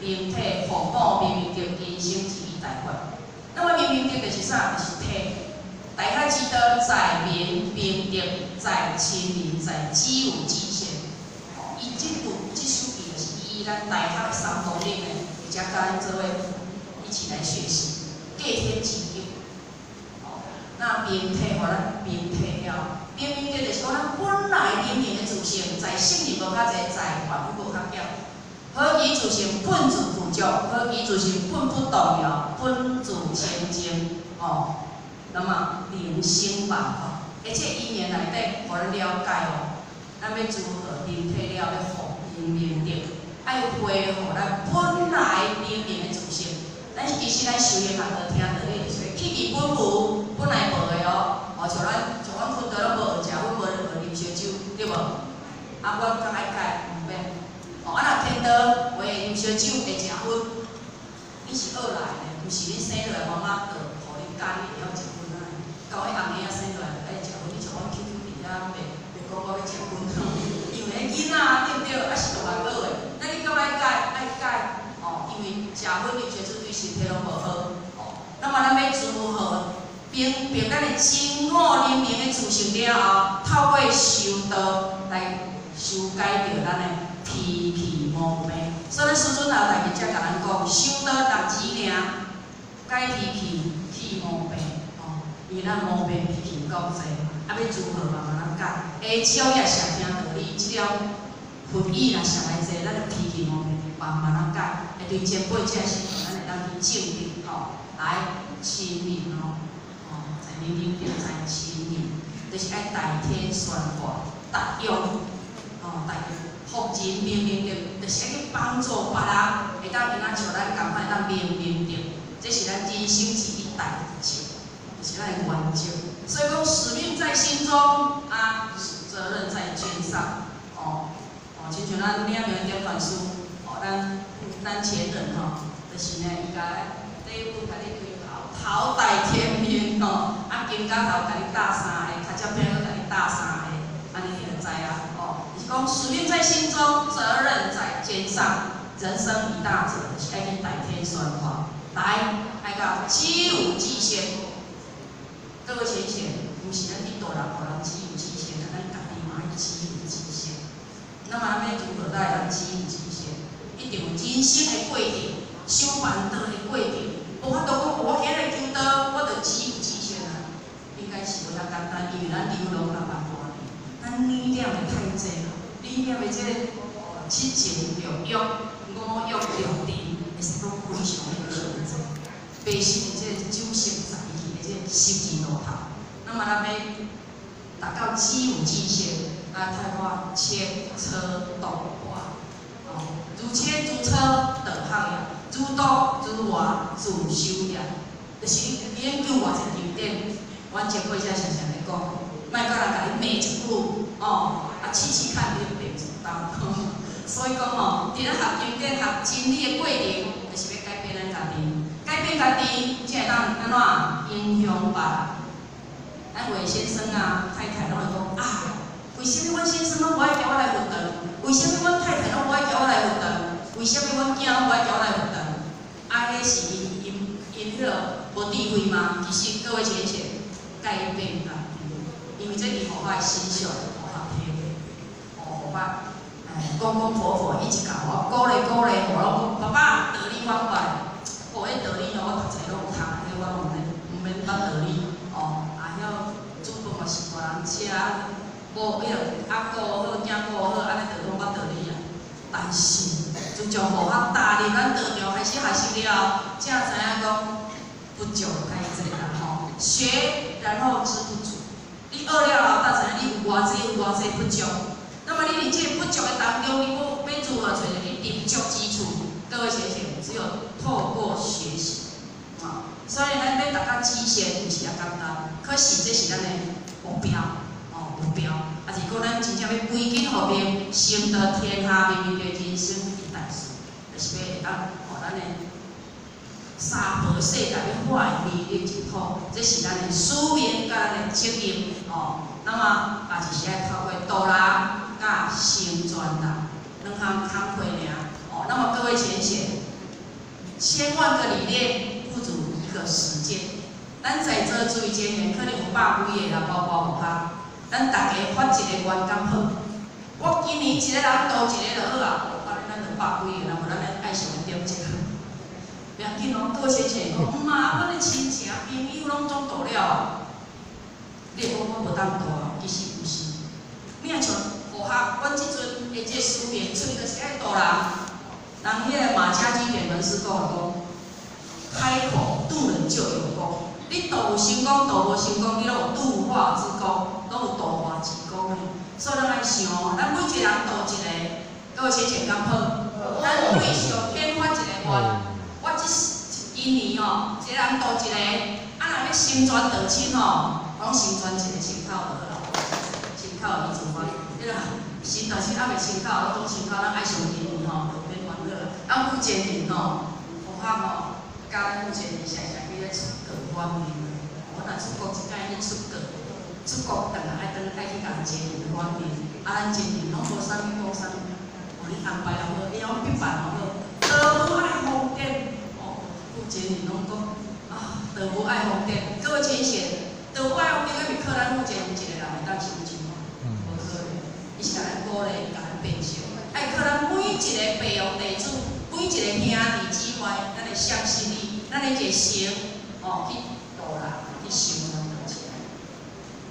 灵体父母明明德、人生之一大法。那么明明德就是啥？就是体。大学之道，在明明德，在亲民，在己有己善。哦，伊这句这首句就是以咱大学三纲领呢，而且佮咱做伙一起来学习，过天之德。哦，那明体，予咱明体了，明明德就是讲咱本来灵灵的自性，在圣人无较济，在凡夫无较减。何其自性本自具足，何其自性本不动摇，本自清净。哦，那么灵性万法，而且因缘内底，予咱了解哦，咱欲如何灵体了，欲复明明德，爱恢复咱本来灵灵的自性。咱其实咱修行学道听道理，就是去其本无，本来无的哦。哦，像阮困道拢无学食薰，无学啉烧酒，对无？啊，阮较爱改，毋免。哦，啊若天道会啉烧酒，会食薰，你是学来的，毋是你生落来妈妈就予你教你会晓食薰啊。到彼红婴仔生落来就爱食薰，你像阮 QQ 伫遐袂袂讲我欲食薰，因为彼囡仔对毋对？啊是大汉学的，那你敢爱改？爱改哦，因为食薰、啉烧酒对身体拢无好。哦，那么咱欲如何明白咱的真我灵明的自性了后，透过修道来修改著咱的脾气毛病。所以咱师尊老大家才共咱讲，修道六字尔，改脾气去毛病。哦，因为咱毛病脾气有够济，啊欲如何慢慢仔改？下少也是听道理，这了佛语若上来济，咱的脾气毛病慢慢仔改。会对前辈这时阵，咱会当去证明吼，来亲民哦，哦，在明明德，在亲民，就是爱代天宣化，达用，哦，达用，福人明明德，就是爱去帮助别人，会当用仔像咱仝款，会当明明德，这是咱人生之一大责，就是咱的原则。所以讲，使命在心中，啊，责任在肩上，哦，哦，亲像咱领明点传师，哦，咱前人吼，就是呢，伊共礼物共你开头，头戴天命吼，啊金角头共你搭三个，跤掌饼阁共你搭三个，按呢你就知啊，哦，就是讲使命在心中，责任在肩上，人生一大责，就是爱去代天宣化，来，爱到知有至善，各位浅显，毋是咱去度人，予人知有至善，啊，咱家己嘛爱知有至善。那么欲如何才会当知有至善？一定有人生的过程，修办道的过程，无法度讲，我今日求道，我就知有至善啊。应该是无遐简单，因为咱流浪6万多年，咱理念的太济啦，理念的这个七情六欲、五欲六尘，会使讲非常非常济，迷失伫这个酒色财气的这个十字路头。那么咱欲达到知有至善，啊，透过切磋琢磨，哦，如切如磋道学业，如读如磨自修业，就是你研究偌济经典，阮前辈才常常咧讲，莫阁人共你骂一句，哦，啊，试试看你就袂做到。所以讲吼，伫咱学经典、学真理的过程，就是欲改变咱家己，改变家己，才会当按怎影响别人。咱魏先生啊、太太拢会讲啊，为啥物阮先生拢无爱共我来佛堂？为啥物阮太太拢无爱共我来佛堂？为啥物阮囝拢无爱共我来佛堂？啊，彼是𪜶𪜶彼落无智慧吗？其实各位浅显，改变家己，因为这伫佛法的思想，佛法体会，哦，佛法，哎，公公婆婆一直教我，鼓励鼓励，予我讲，爸爸道理我捌，哦，彼道理吼，我读册拢有读，彼我拢毋免捌道理，哦，啊，晓煮饭嘛是大人食，无彼落阿姑好，囝顾好，按呢就拢捌道理啊。但是自从佛法踏入咱道场开始学习了后，才知影讲不足太济啦吼。学然后知不足，你学了后，才知影你有偌济有偌济不足。那么么你伫這個不足的當中，你欲欲如何揣著你不足之處？各位先生，只有透過學習，啊，所以咱欲達到極限，毋是遐簡單，可是這是咱的目標，哦，目標。啊，如果咱真正欲歸根復命，成就天下秘密的人生一大事，就是欲會當予咱的娑婆世界欲化為彌勒淨土，這是咱的使命佮咱的責任，哦。那麼也就是愛透過度人佮成全人兩項工課爾。哦，那麼各位淺顯，千萬個理念不如一個實踐。咱在座諸位前賢，可能有百幾個啦，包括有較。咱大家發一個願敢好，我今年一個人度一個就好啊，按呢咱就百幾個人，無咱愛上點一個。袂要緊哦，各位先生講，毋嘛，阮的親情朋友攏總度了啊。你會講我無當度啊？其實毋是。你若像佛學，阮這陣的這個使命，出去就是愛度人。人彼個馬家軍典門師講講，開口度人就有功。你度有成功，度無成功，你攏有度化之功，攏有度化之功的。所以咱愛想，咱每一個人度一個，各位淺顯敢好？咱對上天發一個願，我這今年哦，一個人度一個，啊若欲成全道親吼，攏成全一個親口就好啦，親口伊自發，彼個成道親猶未親口，攏總親口，咱愛上今年吼，就免煩惱。咱負責人吼，佛學吼，教咱負責人常常去咧出國方面。我若出國一擺去出國，出國轉來愛轉愛去共前人方面，啊咱前人攏無啥物講啥物，哦你安排也好，你攏逼辦也好，道母愛方便，哦，負責人攏講啊，道母愛方便，各位淺顯，道母愛方便，抑是靠咱負責人一個人會當成就，無可能，伊是共咱鼓勵，共咱鞭策，愛靠咱每一個白羊弟子，每一個兄弟姊妹，咱的向心力，咱的熱誠，哦，去度人，去成全道親。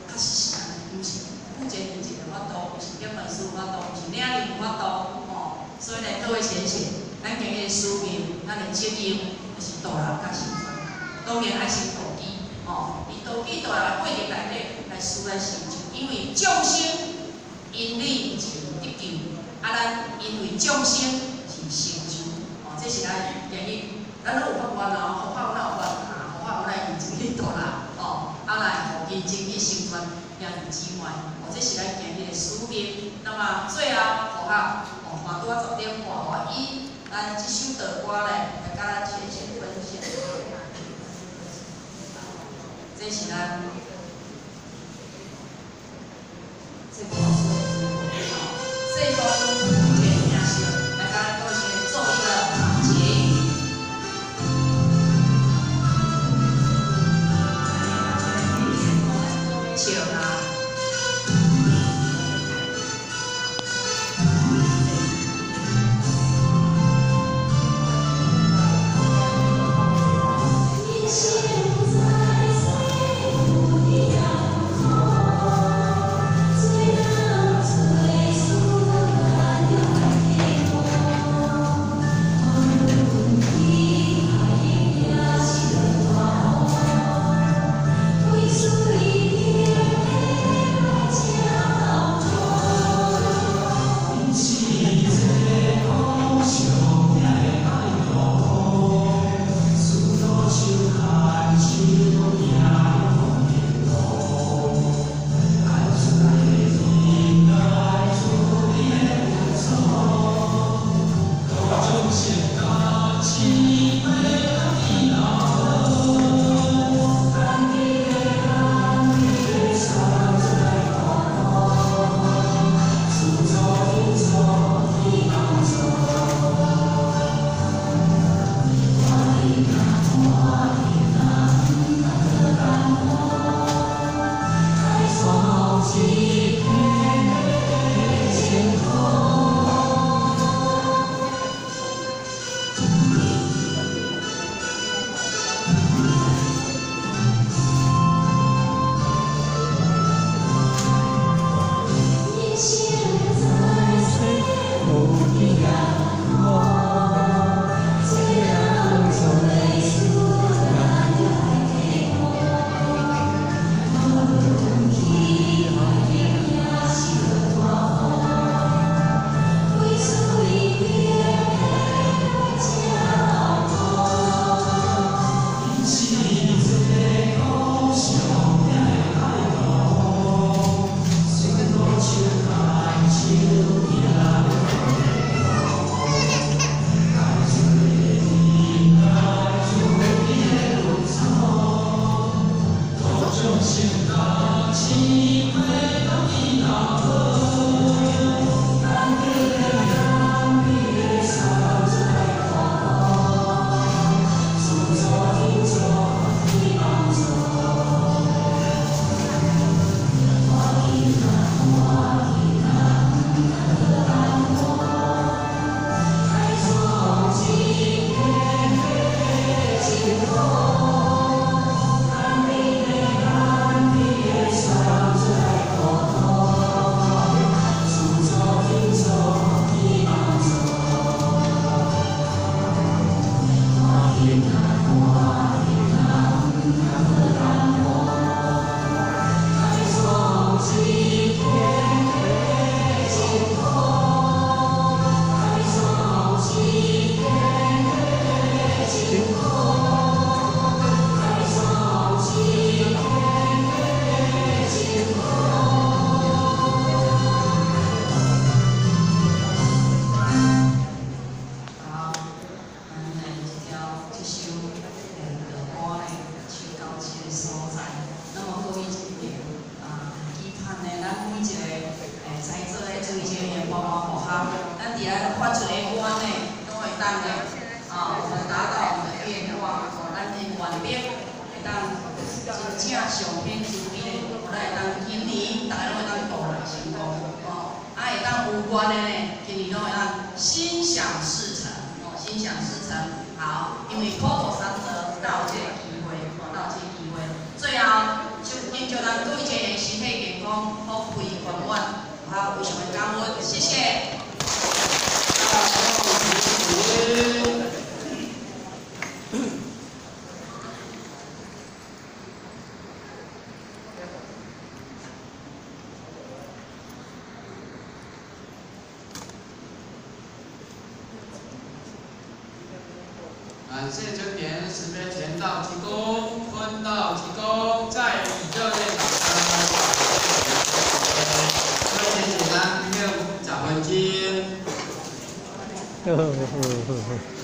確實是按呢，毋是負責人一個法度，毋是點門師有法度，毋是領人有法度，哦。所以呢，各位淺顯，咱今日的使命，咱的責任，就是度人佮成全。當然愛先度己，哦，佇度己度人的過程內底，來使咱成就。因為眾生因你而得救，啊，咱因為眾生而成就，哦，這是咱今日咱攏有發願哦，佛法有願啊，佛法有來認真去度人，哦，啊來予認真去成全兄弟姊妹，哦，這是咱今日的使命。那麼最後，佛學，哦，拄仔10點半，我以咱這首道歌咧，來佮咱淺顯分享。這是咱這個這個這個來佮咱各位做一個結語。笑啦！人生在世有当的，啊，我們達到我們的願望，哦，咱的願力會當真正上天慈悲的，咱會當今年大家攏會當渡來成功，哦，啊會當有願的呢，今年攏會當心想事成，哦，心想事成，好，因為普度三德到這個機會，哦，到這個機會，最後就祝咱各位身體健康，福慧圓滿，好，非常的感恩，謝謝。感謝真田慈悲全道濟公，坤道濟公，再以熱烈掌聲。各位請簡單聽10分鐘。呵呵呵呵。